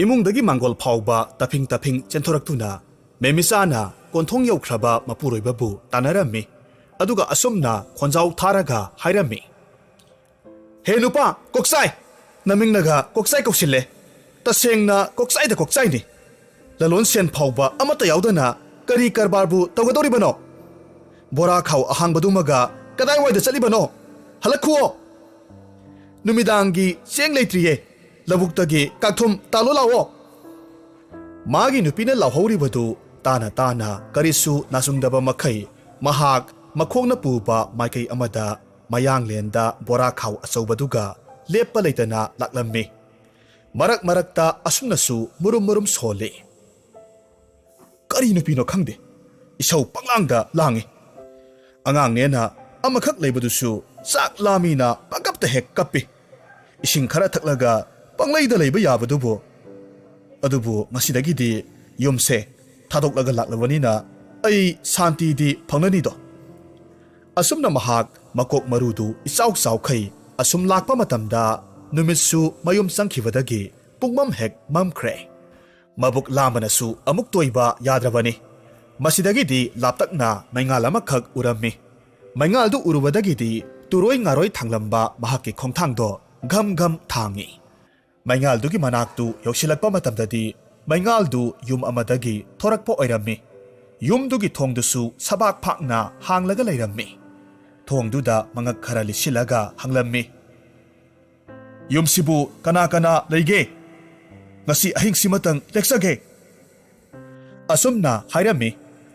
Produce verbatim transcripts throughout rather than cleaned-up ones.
ꯏꯃꯨꯡꯗꯒꯤ ꯃꯥꯡꯒꯣꯜ ꯐꯥꯎꯕ ꯇꯞꯐꯤꯡ ꯇꯞꯐꯤꯡ ꯆꯦꯟꯊꯣꯔꯛꯇꯨꯅ ꯃꯦꯃꯤꯆꯥꯅ ꯀꯣꯟꯊꯣꯡ ꯌꯧꯈ꯭ꯔꯕ ꯃꯄꯨꯔꯣꯏꯕꯕꯨ ꯇꯥꯟꯅꯔꯝꯃꯤ꯫ ꯑꯗꯨꯒ ꯑꯁꯨꯝꯅ ꯈꯣꯟꯖꯥꯎ ꯊꯥꯔꯒ ꯍꯥꯏꯔꯝꯃꯤ, "ꯍꯦ ꯅꯨꯄꯥ ꯀꯣꯛꯆꯥꯏ, ꯅꯃꯤꯡꯅꯒ ꯀꯣꯛꯆꯥꯏ ꯀꯧꯁꯤꯜꯂꯦ꯫ ꯇꯁꯦꯡꯅ ꯀꯣꯛꯆꯥꯏꯗ ꯀꯣꯛꯆꯥꯏꯅꯤ꯫ ꯂꯂꯣꯟ ꯁꯦꯟ ꯐꯥꯎꯕ ꯑꯃꯠꯇ ꯌꯥꯎꯗꯅ ꯀꯔꯤ ꯀꯔꯕꯥꯔꯕꯨ ꯇꯧꯒꯗꯧꯔꯤꯕꯅꯣ? ꯕꯣꯔꯥ ꯈꯥꯎ ꯑꯍꯥꯡꯕꯗꯨꯃꯒ ꯀꯗꯥꯏꯋꯥꯏꯗ ꯆꯠꯂꯤꯕꯅꯣ? ꯍꯜꯂꯛꯈꯨꯑꯣ! ꯅꯨꯃꯤꯗꯥꯡꯒꯤ ꯆꯦꯡ ꯂꯩꯇ꯭ꯔꯤꯌꯦ꯫ ꯂꯧꯕꯨꯛꯇꯒꯤ ꯀꯥꯛꯊꯨꯝ ꯇꯥꯜꯂꯣ ꯂꯥꯛꯑꯣ!" ꯃꯥꯒꯤ ꯅꯨꯄꯤꯅ ꯂꯥꯎꯍꯧꯔꯤꯕꯗꯨ ꯇꯥꯅ ꯇꯥꯅ ꯀꯔꯤꯁꯨ ꯅꯥꯆꯨꯡꯗꯕ ꯃꯈꯩ ꯃꯍꯥꯛ ꯃꯈꯣꯡꯅ ꯄꯨꯕ ꯃꯥꯏꯀꯩ ꯑꯃꯗ ꯃꯌꯥꯡꯂꯦꯟꯗ ꯕꯣꯔꯥ ꯈꯥꯎ ꯑꯆꯧꯕꯗꯨꯒ ꯂꯦꯞꯄ ꯂꯩꯇꯅ ꯂꯥꯛꯂꯝꯃꯤ꯫ ꯃꯔꯛ ꯃꯔꯛꯇ ꯑꯁꯨꯝꯅꯁꯨ ꯃꯨꯔꯨꯝ ꯃꯨꯔꯨꯝ ꯁꯣꯜꯂꯤ꯫ ꯀꯔꯤ ꯅꯨꯄꯤꯅꯣ ꯈꯪꯗꯦ, ꯏꯁꯧ ꯄꯪꯂꯥꯡꯗ ꯂꯥꯡꯏ꯫ ꯑꯉꯥꯡꯅꯦꯅ ꯑꯃꯈꯛ ꯂꯩꯕꯗꯨꯁꯨ ꯆꯥꯛ ꯂꯥꯝꯃꯤꯅ ꯄꯪꯀꯞꯇ ꯍꯦꯛ ꯀꯞꯄꯤ꯫ ꯏꯁꯤꯡ ꯈꯔ ꯊꯛꯂꯒ ꯄꯪꯂꯩꯗ ꯂꯩꯕ ꯌꯥꯕꯗꯨꯕꯨ꯫ ꯑꯗꯨꯕꯨ ꯉꯁꯤꯗꯒꯤꯗꯤ ꯌꯨꯝꯁꯦ ꯊꯥꯗꯣꯛꯂꯒ ꯂꯥꯛꯂꯕꯅꯤꯅ ꯑꯩ ꯁꯥꯟꯇꯤꯗꯤ ꯐꯪꯂꯅꯤꯗꯣ꯫ ꯑꯁꯨꯝꯅ ꯃꯍꯥꯛ ꯃꯀꯣꯛ ꯃꯔꯨꯗꯨ ꯏꯆꯥꯎ ꯆꯥꯎꯈꯩ ꯑꯁꯨꯝ ꯂꯥꯛꯄ ꯃꯇꯝꯗ ꯅꯨꯃꯤꯠꯁꯨ ꯃꯌꯨꯝ ꯆꯪꯈꯤꯕꯗꯒꯤ ꯄꯨꯡꯃꯝ ꯍꯦꯛ ꯃꯝꯈ꯭ꯔꯦ꯫ ꯃꯕꯨꯛ ꯂꯥꯝꯕꯅꯁꯨ ꯑꯃꯨꯛ ꯇꯣꯏꯕ ꯌꯥꯗ꯭ꯔꯕꯅꯤ꯫ ꯃꯁꯤꯗꯒꯤꯗꯤ ꯂꯥꯞꯇꯛꯅ ꯃꯩꯉꯥꯜ ꯑꯃꯈꯛ ꯎꯔꯝꯃꯤ꯫ ꯃꯩꯉꯥꯜꯗꯨ ꯎꯔꯨꯕꯗꯒꯤꯗꯤ ꯇꯨꯔꯣꯏ ꯉꯥꯔꯣꯏ ꯊꯥꯡꯂꯝꯕ ꯃꯍꯥꯛꯀꯤ ꯈꯣꯡꯊꯥꯡꯗꯣ ꯘꯝ ꯘꯝ ꯊꯥꯡꯏ꯫ ꯃꯩꯉꯥꯜꯗꯨꯒꯤ ꯃꯅꯥꯛꯇꯨ ꯌꯧꯁꯤꯜꯂꯛꯄ ꯃꯇꯝꯗꯗꯤ ꯃꯩꯉꯥꯜꯗꯨ ꯌꯨꯝ ꯑꯃꯗꯒꯤ ꯊꯣꯔꯛꯄ ꯑꯣꯏꯔꯝꯃꯤ꯫ ꯌꯨꯝꯗꯨꯒꯤ ꯊꯣꯡꯗꯨꯁꯨ ꯁꯕꯥꯛ ꯐꯥꯛꯅ ꯍꯥꯡꯂꯒ ꯂꯩꯔꯝꯃꯤ꯫ ꯊꯣꯡꯗꯨꯗ ꯃꯉꯛ ꯈꯔ ꯂꯤꯠꯁꯤꯜꯂꯒ ꯍꯪꯂꯝꯃꯤ, "ꯌꯨꯝꯁꯤꯕꯨ ꯀꯅꯥ ꯀꯅꯥ ꯂꯩꯒꯦ? ꯉꯁꯤ ꯑꯍꯤꯡꯁꯤꯃꯇꯪ ꯂꯦꯛꯆꯒꯦ꯫" ꯑꯁꯨꯝꯅ ꯍꯥꯏꯔꯝꯃꯤ꯫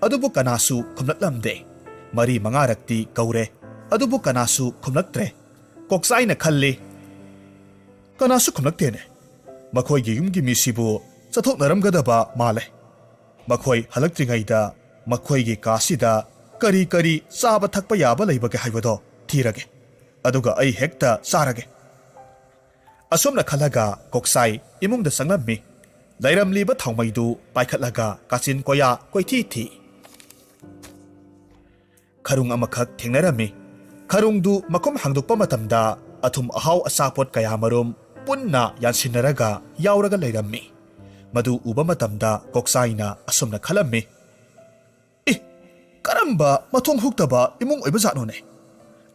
ꯑꯗꯨꯕꯨ ꯀꯅꯥꯁꯨ ꯈꯨꯝꯂꯛꯂꯝꯗꯦ꯫ ꯃꯔꯤ ꯃꯉꯥꯔꯛꯇꯤ ꯀꯧꯔꯦ, ꯑꯗꯨꯕꯨ ꯀꯅꯥꯁꯨ ꯈꯨꯝꯂꯛꯇ꯭ꯔꯦ꯫ ꯀꯣꯛꯆꯥꯏꯅ ꯈꯜꯂꯤ, "ꯀꯅꯥꯁꯨ ꯈꯨꯝꯂꯛꯇꯦꯅꯦ꯫ ꯃꯈꯣꯏꯒꯤ ꯌꯨꯝꯒꯤ ꯃꯤꯁꯤꯕꯨ ꯆꯠꯊꯣꯛꯅꯔꯝꯒꯗꯕ ꯃꯥꯜꯂꯦ꯫ ꯃꯈꯣꯏ ꯍꯜꯂꯛꯇ꯭ꯔꯤꯉꯩꯗ ꯃꯈꯣꯏꯒꯤ ꯀꯥꯁꯤꯗ ꯀꯔꯤ ꯀꯔꯤ ꯆꯥꯕ ꯊꯛꯄ ꯌꯥꯕ ꯂꯩꯕꯒꯦ ꯍꯥꯏꯕꯗꯣ ꯊꯤꯔꯒꯦ꯫ ꯑꯗꯨꯒ ꯑꯩ ꯍꯦꯛꯇ ꯆꯥꯔꯒꯦ꯫" ꯑꯁꯨꯝꯅ ꯈꯜꯂꯒ ꯀꯣꯛꯆꯥꯏ ꯏꯃꯨꯡꯗ ꯆꯪꯂꯝꯃꯤ꯫ ꯂꯩꯔꯝꯂꯤꯕ ꯊꯥꯎꯃꯩꯗꯨ ꯄꯥꯏꯈꯠꯂꯒ ꯀꯥꯆꯤꯟ ꯀꯣꯌꯥ ꯀꯣꯏꯊꯤ ꯊꯤ꯫ ꯈꯔꯨꯡ ꯑꯃꯈꯛ ꯊꯦꯡꯅꯔꯝꯃꯤ꯫ ꯈꯔꯨꯡꯗꯨ ꯃꯈꯨꯝ ꯍꯥꯡꯗꯣꯛꯄ ꯃꯇꯝꯗ ꯑꯊꯨꯝ ꯑꯍꯥꯎ ꯑꯆꯥꯄꯣꯠ ꯀꯌꯥꯃꯔꯨꯝ ꯄꯨꯟꯅ ꯌꯥꯟꯁꯤꯟꯅꯔꯒ ꯌꯥꯎꯔꯒ ꯂꯩꯔꯝꯃꯤ꯫ ꯃꯗꯨ ꯎꯕ ꯃꯇꯝꯗ ꯀꯣꯛꯆꯥꯏꯅ ꯑꯁꯨꯝꯅ ꯈꯜꯂꯝꯃꯤ, "ꯑꯦ, ꯀꯔꯝꯕ ꯃꯊꯣꯡ ꯍꯨꯛꯇꯕ ꯏꯃꯨꯡ ꯑꯣꯏꯕꯖꯥꯠꯅꯣꯅꯦ?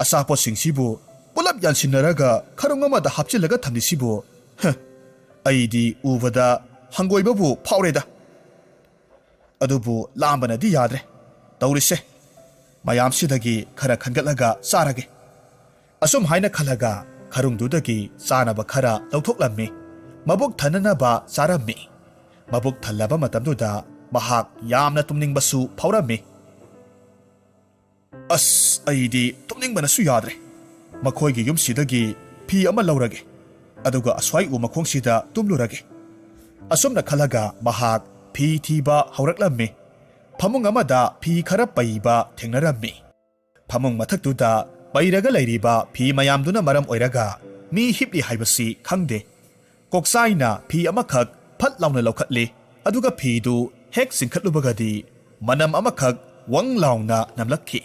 ꯑꯆꯥꯄꯣꯠꯁꯤꯡꯁꯤꯕꯨ ꯄꯨꯂꯞ ꯌꯥꯟꯁꯤꯟꯅꯔꯒ ꯈꯔꯨꯡ ꯑꯃꯗ ꯍꯥꯞꯆꯤꯜꯂꯒ ꯊꯝꯂꯤꯁꯤꯕꯨ? ꯍ, ꯑꯩꯗꯤ ꯎꯕꯗ ꯍꯪꯒꯣꯏꯕꯕꯨ ꯐꯥꯎꯔꯦꯗ꯫ ꯑꯗꯨꯕꯨ ꯂꯥꯝꯕꯅꯗꯤ ꯌꯥꯗ꯭ꯔꯦ꯫ ꯇꯧꯔꯤꯁꯦ, ꯃꯌꯥꯝꯁꯤꯗꯒꯤ ꯈꯔ ꯈꯟꯒꯠꯂꯒ ꯆꯥꯔꯒꯦ꯫" ꯑꯁꯨꯝ ꯍꯥꯏꯅ ꯈꯜꯂꯒ ꯈꯔꯨꯡꯗꯨꯗꯒꯤ ꯆꯥꯅꯕ ꯈꯔ ꯂꯧꯊꯣꯛꯂꯝꯃꯤ꯫ ꯃꯕꯨꯛ ꯊꯟꯅꯅꯕ ꯆꯥꯔꯝꯃꯤ꯫ ꯃꯕꯨꯛ ꯊꯜꯂꯕ ꯃꯇꯝꯗꯨꯗ ꯃꯍꯥꯛ ꯌꯥꯝꯅ ꯇꯨꯝꯅꯤꯡꯕꯁꯨ ꯐꯥꯎꯔꯝꯃꯤ꯫ "ꯑꯁ, ꯑꯩꯗꯤ ꯇꯨꯝꯅꯤꯡꯕꯅꯁꯨ ꯌꯥꯗ꯭ꯔꯦ꯫ ꯃꯈꯣꯏꯒꯤ ꯌꯨꯝꯁꯤꯗꯒꯤ ꯐꯤ ꯑꯃ ꯂꯧꯔꯒꯦ, ꯑꯗꯨꯒ ꯑꯁ꯭ꯋꯥꯏ ꯎ ꯃꯈꯣꯡꯁꯤꯗ ꯇꯨꯝꯂꯨꯔꯒꯦ꯫" ꯑꯁꯨꯝꯅ ꯈꯜꯂꯒ ꯃꯍꯥꯛ ꯐꯤ ꯊꯤꯕ ꯍꯧꯔꯛꯂꯝꯃꯤ꯫ ꯐꯃꯨꯡ ꯑꯃꯗ ꯐꯤ ꯈꯔ ꯄꯩꯕ ꯊꯦꯡꯅꯔꯝꯃꯤ꯫ ꯐꯃꯨꯡ ꯃꯊꯛꯇꯨꯗ ꯄꯩꯔꯒ ꯂꯩꯔꯤꯕ ꯐꯤ ꯃꯌꯥꯝꯗꯨꯅ ꯃꯔꯝ ꯑꯣꯏꯔꯒ ꯃꯤ ꯍꯤꯞꯂꯤ ꯍꯥꯏꯕꯁꯤ ꯈꯪꯗꯦ꯫ ꯀꯣꯛꯆꯥꯏꯅ ꯐꯤ ꯑꯃꯈꯛ ꯐꯠ ꯂꯥꯎꯅ ꯂꯧꯈꯠꯂꯤ, ꯑꯗꯨꯒ ꯐꯤꯗꯨ ꯍꯦꯛ ꯆꯤꯡꯈꯠꯂꯨꯕꯒꯗꯤ ꯃꯅꯝ ꯑꯃꯈꯛ ꯋꯪ ꯂꯥꯎꯅ ꯅꯝꯂꯛꯈꯤ꯫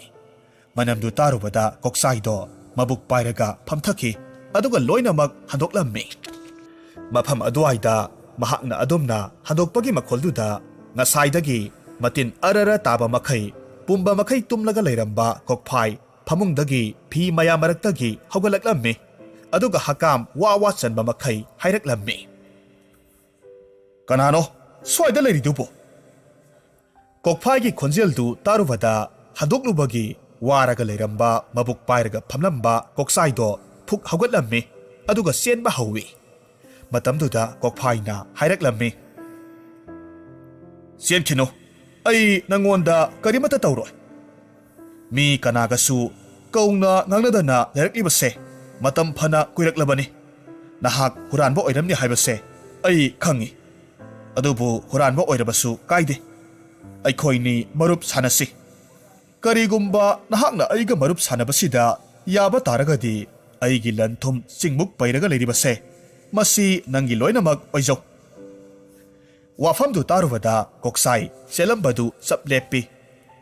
ꯃꯅꯝꯗꯨ ꯇꯥꯔꯨꯕꯗ ꯀꯣꯛꯆꯥꯏꯗꯣ ꯃꯕꯨꯛ ꯄꯥꯏꯔꯒ ꯐꯝꯊꯈꯤ, ꯑꯗꯨꯒ ꯂꯣꯏꯅꯃꯛ ꯍꯟꯗꯣꯛꯂꯝꯃꯤ꯫ ꯃꯐꯝ ꯑꯗꯨꯋꯥꯏꯗ ꯃꯍꯥꯛꯅ ꯑꯗꯨꯝꯅ ꯍꯟꯗꯣꯛꯄꯒꯤ ꯃꯈꯣꯜꯗꯨꯗ ꯉꯁꯥꯏꯗꯒꯤ ꯃꯇꯤꯟ ꯑꯔꯔ ꯇꯥꯕ ꯃꯈꯩ, ꯄꯨꯝꯕ ꯃꯈꯩ ꯇꯨꯝꯂꯒ ꯂꯩꯔꯝꯕ ꯀꯣꯛꯐꯥꯏ ꯐꯃꯨꯡꯗꯒꯤ ꯐꯤ ꯃꯌꯥꯝ ꯃꯔꯛꯇꯒꯤ ꯍꯧꯒꯠꯂꯛꯂꯝꯃꯤ, ꯑꯗꯨꯒ ꯍꯀꯥꯝ ꯋꯥ ꯋꯥ ꯆꯟꯕ ꯃꯈꯩ ꯍꯥꯏꯔꯛꯂꯝꯃꯤ꯫ "ꯀꯅꯥꯅꯣ ꯁ꯭ꯋꯥꯏꯗ ꯂꯩꯔꯤꯗꯨꯕꯨ?" ꯀꯣꯛꯐꯥꯏꯒꯤ ꯈꯣꯟꯖꯦꯜꯗꯨ ꯇꯥꯔꯨꯕꯗ ꯍꯟꯗꯣꯛꯂꯨꯕꯒꯤ ꯋꯥꯔꯒ ꯂꯩꯔꯝꯕ, ꯃꯕꯨꯛ ꯄꯥꯏꯔꯒ ꯐꯝꯂꯝꯕ ꯀꯣꯛꯆꯥꯏꯗꯣ ꯐꯨꯛ ꯍꯧꯒꯠꯂꯝꯃꯤ, ꯑꯗꯨꯒ ꯆꯦꯟꯕ ꯍꯧꯏ꯫ ꯃꯇꯝꯗꯨꯗ ꯀꯣꯛꯐꯥꯏꯅ ꯍꯥꯏꯔꯛꯂꯝꯃꯤ, "ꯆꯦꯟꯈꯤꯅꯨ, ꯑꯩ ꯅꯪꯉꯣꯟꯗ ꯀꯔꯤꯃꯠꯇ ꯇꯧꯔꯣꯏ꯫ ꯃꯤ ꯀꯅꯥꯒꯁꯨ ꯀꯧꯅ ꯉꯥꯡꯅꯗꯅ ꯂꯩꯔꯛꯂꯤꯕꯁꯦ ꯃꯇꯝ ꯐꯅ ꯀꯨꯏꯔꯛꯂꯕꯅꯤ꯫ ꯅꯍꯥꯛ ꯍꯨꯔꯥꯟꯕ ꯑꯣꯏꯔꯝꯅꯤ ꯍꯥꯏꯕꯁꯦ ꯑꯩ ꯈꯪꯏ꯫ ꯑꯗꯨꯕꯨ ꯍꯨꯔꯥꯟꯕ ꯑꯣꯏꯔꯕꯁꯨ ꯀꯥꯏꯗꯦ꯫ ꯑꯩꯈꯣꯏꯅꯤ ꯃꯔꯨꯞ ꯁꯥꯟꯅꯁꯤ꯫ ꯀꯔꯤꯒꯨꯝꯕ ꯅꯍꯥꯛꯅ ꯑꯩꯒ ꯃꯔꯨꯞ ꯁꯥꯟꯅꯕꯁꯤꯗ ꯌꯥꯕ ꯇꯥꯔꯒꯗꯤ, ꯑꯩꯒꯤ ꯂꯟ ꯊꯨꯝ ꯆꯤꯡꯃꯨꯛ ꯄꯩꯔꯒ ꯂꯩꯔꯤꯕꯁꯦ, ꯃꯁꯤ ꯅꯪꯒꯤ ꯂꯣꯏꯅꯃꯛ ꯑꯣꯏꯖꯧ꯫" ꯋꯥꯐꯝꯗꯨ ꯇꯥꯔꯨꯕꯗ ꯀꯣꯛꯆꯥꯏ ꯆꯦꯜꯂꯝꯕꯗꯨ ꯆꯞ ꯂꯦꯞꯄꯤ꯫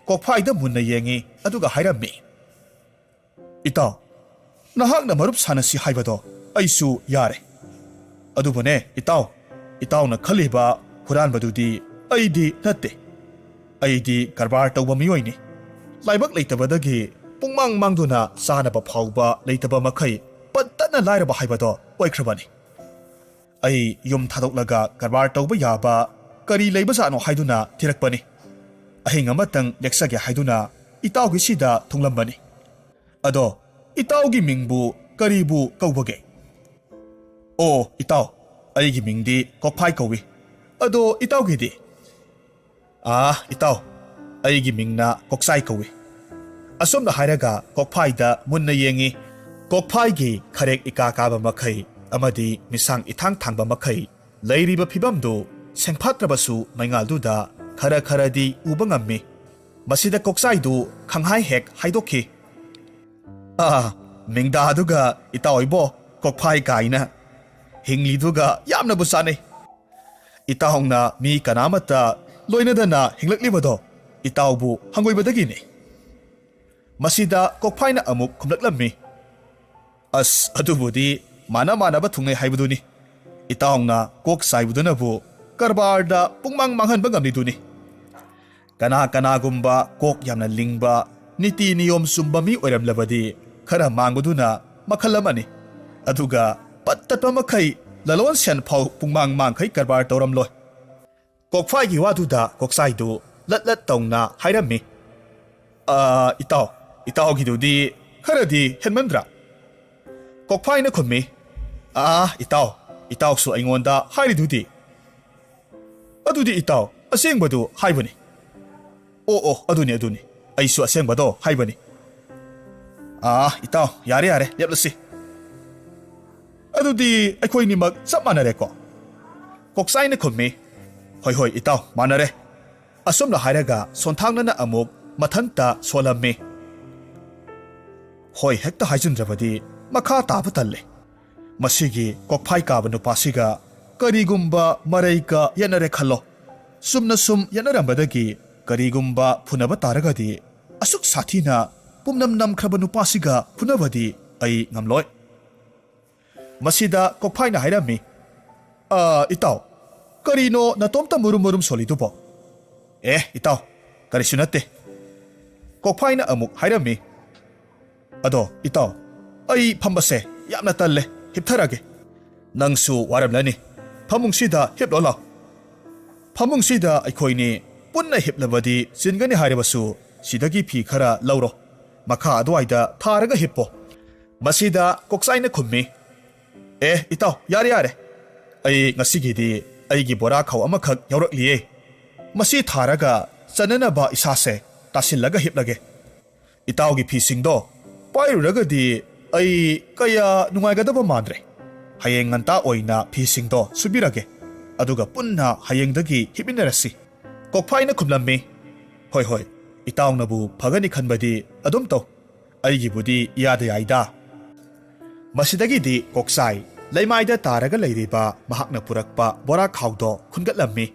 ꯀꯣꯛꯐꯥꯏꯗ ꯃꯨꯟꯅ ꯌꯦꯡꯏ, ꯑꯗꯨꯒ ꯍꯥꯏꯔꯝꯃꯤ, "ꯏꯇꯥꯎ, ꯅꯍꯥꯛꯅ ꯃꯔꯨꯞ ꯁꯥꯟꯅꯁꯤ ꯍꯥꯏꯕꯗꯣ ꯑꯩꯁꯨ ꯌꯥꯔꯦ꯫ ꯑꯗꯨꯕꯨꯅꯦ ꯏꯇꯥꯎ, ꯏꯇꯥꯎꯅ ꯈꯜꯂꯤꯕ ꯍꯨꯔꯥꯟꯕꯗꯨꯗꯤ ꯑꯩꯗꯤ ꯅꯠꯇꯦ꯫ ꯑꯩꯗꯤ ꯀꯔꯕꯥꯔ ꯇꯧꯕ ꯃꯤꯑꯣꯏꯅꯤ꯫ ꯂꯥꯏꯕꯛ ꯂꯩꯇꯕꯗꯒꯤ ꯄꯨꯡꯃꯥꯡ ꯃꯥꯡꯗꯨꯅ ꯆꯥꯅꯕ ꯐꯥꯎꯕ ꯂꯩꯇꯕ ꯃꯈꯩ ꯄꯠꯇꯠꯅ ꯂꯥꯏꯔꯕ ꯍꯥꯏꯕꯗꯣ ꯑꯣꯏꯈ꯭ꯔꯕꯅꯤ꯫ ꯑꯩ ꯌꯨꯝ ꯊꯥꯗꯣꯛꯂꯒ ꯀꯔꯕꯥꯔ ꯇꯧꯕ ꯌꯥꯕ ꯀꯔꯤ ꯂꯩꯕꯖꯥꯠꯅꯣ ꯍꯥꯏꯗꯨꯅ ꯊꯤꯔꯛꯄꯅꯤ꯫ ꯑꯍꯤꯡ ꯑꯃꯇꯪ ꯂꯦꯛꯆꯒꯦ ꯍꯥꯏꯗꯨꯅ ꯏꯇꯥꯎꯒꯤꯁꯤꯗ ꯊꯨꯡꯂꯝꯕꯅꯤ꯫ ꯑꯗꯣ ꯏꯇꯥꯎꯒꯤ ꯃꯤꯡꯕꯨ ꯀꯔꯤꯕꯨ ꯀꯧꯕꯒꯦ? ꯑꯣ ꯏꯇꯥꯎ, ꯑꯩꯒꯤ ꯃꯤꯡꯗꯤ ꯀꯣꯛꯐꯥꯏ ꯀꯧꯏ꯫ ꯑꯗꯣ ꯏꯇꯥꯎꯒꯤꯗꯤ? ꯑꯥ ꯏꯇꯥꯎ, ꯑꯩꯒꯤ ꯃꯤꯡꯅ ꯀꯣꯛꯆꯥꯏ ꯀꯧꯏ꯫ ꯑꯁꯨꯝꯅ ꯍꯥꯏꯔꯒ ꯀꯣꯛꯐꯥꯏꯗ ꯃꯨꯟꯅ ꯌꯦꯡꯉꯤ꯫ ꯀꯣꯛꯐꯥꯏꯒꯤ ꯈꯔꯦꯛ ꯏꯀꯥ ꯀꯥꯕ ꯃꯈꯩ ꯑꯃꯗꯤ ꯃꯤꯁꯥꯡ ꯏꯊꯥꯡ ꯊꯥꯡꯕ ꯃꯈꯩ ꯂꯩꯔꯤꯕ ꯐꯤꯕꯝꯗꯨ ꯁꯦꯡꯐꯥꯠꯇ꯭ꯔꯕꯁꯨ ꯃꯩꯉꯥꯜꯗꯨꯗ ꯈꯔ ꯈꯔꯗꯤ ꯎꯕ ꯉꯝꯃꯤ꯫ ꯃꯁꯤꯗ ꯀꯣꯛꯆꯥꯏꯗꯨ ꯈꯪꯍꯥꯏ ꯍꯦꯛ ꯍꯥꯏꯗꯣꯛꯈꯤ꯫ ꯑꯥ, ꯃꯤꯡꯗꯥꯗꯨꯒ ꯏꯇꯥꯎ ꯏꯕꯣ ꯀꯣꯛꯐꯥꯏ ꯀꯥꯏꯅ꯫ ꯍꯤꯡꯂꯤꯗꯨꯒ ꯌꯥꯝꯅꯕꯨ ꯆꯥꯅꯩ꯫ ꯏꯇꯥꯎꯅ ꯃꯤ ꯀꯅꯥꯃꯠꯇ ꯂꯣꯏꯅꯗꯅ ꯍꯤꯡꯂꯛꯂꯤꯕꯗꯣ ꯏꯇꯥꯎꯕꯨ ꯍꯪꯒꯣꯏꯕꯗꯒꯤꯅꯤ꯫ ꯃꯁꯤꯗ ꯀꯣꯛꯐꯥꯏꯅ ꯑꯃꯨꯛ ꯈꯨꯝꯂꯛꯂꯝꯃꯤ꯫ ꯑꯁ, ꯑꯗꯨꯕꯨꯗꯤ ꯃꯥꯅ ꯃꯥꯅꯕ ꯊꯨꯡꯅꯩ ꯍꯥꯏꯕꯗꯨꯅꯤ꯫ ꯏꯇꯥꯎꯅ ꯀꯣꯛ ꯆꯥꯏꯕꯗꯨꯅꯕꯨ ꯀꯔꯕꯥꯔꯗ ꯄꯨꯡꯃꯥꯡ ꯃꯥꯡꯍꯟꯕ ꯉꯝꯂꯤꯗꯨꯅꯤ꯫ ꯀꯅꯥ ꯀꯅꯥꯒꯨꯝꯕ ꯀꯣꯛ ꯌꯥꯝꯅ ꯂꯤꯡꯕ, ꯅꯤꯇꯤ ꯅꯤꯌꯣꯝ ꯆꯨꯝꯕ ꯃꯤ ꯑꯣꯏꯔꯝꯂꯕꯗꯤ ꯈꯔ ꯃꯥꯡꯕꯗꯨꯅ ꯃꯈꯜ ꯑꯃꯅꯤ꯫ ꯑꯗꯨꯒ ꯄꯠ ꯇꯠꯄ ꯃꯈꯩ ꯂꯂꯣꯟ ꯁꯦꯟ ꯐꯥꯎ ꯄꯨꯡꯃꯥꯡ ꯃꯥꯡꯈꯩ ꯀꯔꯕꯥꯔ ꯇꯧꯔꯝꯂꯣꯏ꯫ ꯀꯣꯛꯐꯥꯏꯒꯤ ꯋꯥꯗꯨꯗ ꯀꯣꯛꯆꯥꯏꯗꯨ ꯂꯠ ꯂꯠ ꯇꯧꯅ ꯍꯥꯏꯔꯝꯃꯤ꯫ "ꯑ, ꯏꯇꯥꯎ, ꯏꯇꯥꯎꯒꯤꯗꯨꯗꯤ ꯈꯔꯗꯤ ꯍꯦꯟꯃꯟꯗ꯭ꯔꯥ?" ꯀꯣꯛꯐꯥꯏꯅ ꯈꯨꯝꯃꯤ, "ꯑꯥ, ꯏꯇꯥꯎ, ꯏꯇꯥꯎꯁꯨ ꯑꯩꯉꯣꯟꯗ ꯍꯥꯏꯔꯤꯗꯨꯗꯤ?" "ꯑꯗꯨꯗꯤ ꯏꯇꯥꯎ, ꯑꯁꯦꯡꯕꯗꯨ ꯍꯥꯏꯕꯅꯤ꯫" "ꯑꯣ, ꯑꯣ, ꯑꯗꯨꯅꯤ, ꯑꯗꯨꯅꯤ꯫ ꯑꯩꯁꯨ ꯑꯁꯦꯡꯕꯗꯣ ꯍꯥꯏꯕꯅꯤ꯫" "ꯑꯥ, ꯏꯇꯥꯎ, ꯌꯥꯔꯦ, ꯌꯥꯔꯦ, ꯂꯦꯞꯂꯁꯤ꯫ ꯑꯗꯨꯗꯤ ꯑꯩꯈꯣꯏꯅꯤꯃꯛ ꯆꯞ ꯃꯥꯟꯅꯔꯦꯀꯣ?" ꯀꯣꯛꯆꯥꯏꯅ ꯈꯨꯝꯃꯤ, "ꯍꯣꯏ, ꯍꯣꯏ, ꯏꯇꯥꯎ, ꯃꯥꯟꯅꯔꯦ꯫" ꯑꯁꯨꯝꯅ ꯍꯥꯏꯔꯒ ꯁꯣꯟꯊꯥꯡꯅꯅ ꯑꯃꯨꯛ ꯃꯊꯟꯇ ꯁꯣꯜꯂꯝꯃꯤ꯫ ꯍꯣꯏ ꯍꯦꯛꯇ ꯍꯥꯏꯖꯤꯟꯗ꯭ꯔꯕꯗꯤ ꯃꯈꯥ ꯇꯥꯕ ꯇꯜꯂꯦ꯫ ꯃꯁꯤꯒꯤ ꯀꯣꯛꯐꯥꯏ ꯀꯥꯕ ꯅꯨꯄꯥꯁꯤꯒ ꯀꯔꯤꯒꯨꯝꯕ ꯃꯔꯩꯒ ꯌꯦꯠꯅꯔꯦ ꯈꯜꯂꯣ꯫ ꯆꯨꯝꯅ ꯁꯨꯝ ꯌꯦꯠꯅꯔꯝꯕꯗꯒꯤ ꯀꯔꯤꯒꯨꯝꯕ ꯐꯨꯅꯕ ꯇꯥꯔꯒꯗꯤ, ꯑꯁꯨꯛ ꯁꯥꯊꯤꯅ ꯄꯨꯝꯅꯝ ꯅꯝꯈ꯭ꯔꯕ ꯅꯨꯄꯥꯁꯤꯒ ꯐꯨꯅꯕꯗꯤ ꯑꯩ ꯉꯝꯂꯣꯏ꯫ ꯃꯁꯤꯗ ꯀꯣꯛꯐꯥꯏꯅ ꯍꯥꯏꯔꯝꯃꯤ, "ꯑ, ꯏꯇꯥꯎ, "ꯀꯔꯤꯅꯣ ꯅꯇꯣꯝꯇ ꯃꯨꯔꯨꯝ ꯃꯨꯔꯨꯝ ꯁꯣꯜꯂꯤꯗꯨꯕꯣ?" "ꯑꯦ, ꯏꯇꯥꯎ, ꯀꯔꯤꯁꯨ ꯅꯠꯇꯦ꯫" ꯀꯣꯛꯐꯥꯏꯅ ꯑꯃꯨꯛ ꯍꯥꯏꯔꯝꯃꯤ, "ꯑꯗꯣ ꯏꯇꯥꯎ, ꯑꯩ ꯐꯝꯕꯁꯦ ꯌꯥꯝꯅ ꯇꯜꯂꯦ, ꯍꯤꯞꯊꯔꯒꯦ꯫" "ꯅꯪꯁꯨ ꯋꯥꯔꯝꯂꯅꯤ, ꯐꯃꯨꯡꯁꯤꯗ ꯍꯤꯞꯂꯣ ꯂꯥꯎ꯫" "ꯐꯃꯨꯡꯁꯤꯗ ꯑꯩꯈꯣꯏꯅꯤ ꯄꯨꯟꯅ ꯍꯤꯞꯂꯕꯗꯤ ꯆꯤꯟꯒꯅꯤ ꯍꯥꯏꯔꯕꯁꯨ ꯁꯤꯗꯒꯤ ꯐꯤ ꯈꯔ ꯂꯧꯔꯣ, ꯃꯈꯥ ꯑꯗꯨꯋꯥꯏꯗ ꯊꯥꯔꯒ ꯍꯤꯞꯄꯣ꯫" ꯃꯁꯤꯗ ꯀꯣꯛꯆꯥꯏꯅ ꯈꯨꯝꯃꯤ, "ꯑꯦ ꯏꯇꯥꯎ, ꯌꯥꯔꯦ ꯌꯥꯔꯦ, ꯑꯩ ꯉꯁꯤꯒꯤꯗꯤ ꯑꯩꯒꯤ ꯕꯣꯔꯥ ꯈꯥꯎ ꯑꯃꯈꯛ ꯌꯥꯎꯔꯛꯂꯤꯌꯦ꯫ ꯃꯁꯤ ꯊꯥꯔꯒ ꯆꯟꯅꯅꯕ ꯏꯁꯥꯁꯦ ꯇꯥꯁꯤꯜꯂꯒ ꯍꯤꯞꯂꯒꯦ꯫ ꯏꯇꯥꯎꯒꯤ ꯐꯤꯁꯤꯡꯗꯣ ꯄꯥꯏꯔꯨꯔꯒꯗꯤ ꯑꯩ ꯀꯌꯥ ꯅꯨꯡꯉꯥꯏꯒꯗꯕ ꯃꯥꯟꯗ꯭ꯔꯦ꯫ ꯍꯌꯦꯡ ꯉꯟꯇꯥ ꯑꯣꯏꯅ ꯐꯤꯁꯤꯡꯗꯣ ꯁꯨꯕꯤꯔꯒꯦ, ꯑꯗꯨꯒ ꯄꯨꯟꯅ ꯍꯌꯦꯡꯗꯒꯤ ꯍꯤꯞꯃꯤꯟꯅꯔꯁꯤ꯫" ꯀꯣꯛꯐꯥꯏꯅ ꯈꯨꯝꯂꯝꯃꯤ, "ꯍꯣꯏ ꯍꯣꯏ, ꯏꯇꯥꯎꯅꯕꯨ ꯐꯒꯅꯤ ꯈꯟꯕꯗꯤ ꯑꯗꯨꯝ ꯇꯧ, ꯑꯩꯒꯤꯕꯨꯗꯤ ꯏꯌꯥꯗ ꯌꯥꯏꯗ꯫" ꯃꯁꯤꯗꯒꯤꯗꯤ ꯀꯣꯛꯆꯥꯏ ꯂꯩꯃꯥꯏꯗ ꯇꯥꯔꯒ ꯂꯩꯔꯤꯕ ꯃꯍꯥꯛꯅ ꯄꯨꯔꯛꯄ ꯕꯣꯔꯥ ꯈꯥꯎꯗꯣ ꯈꯨꯟꯒꯠꯂꯝꯃꯤ,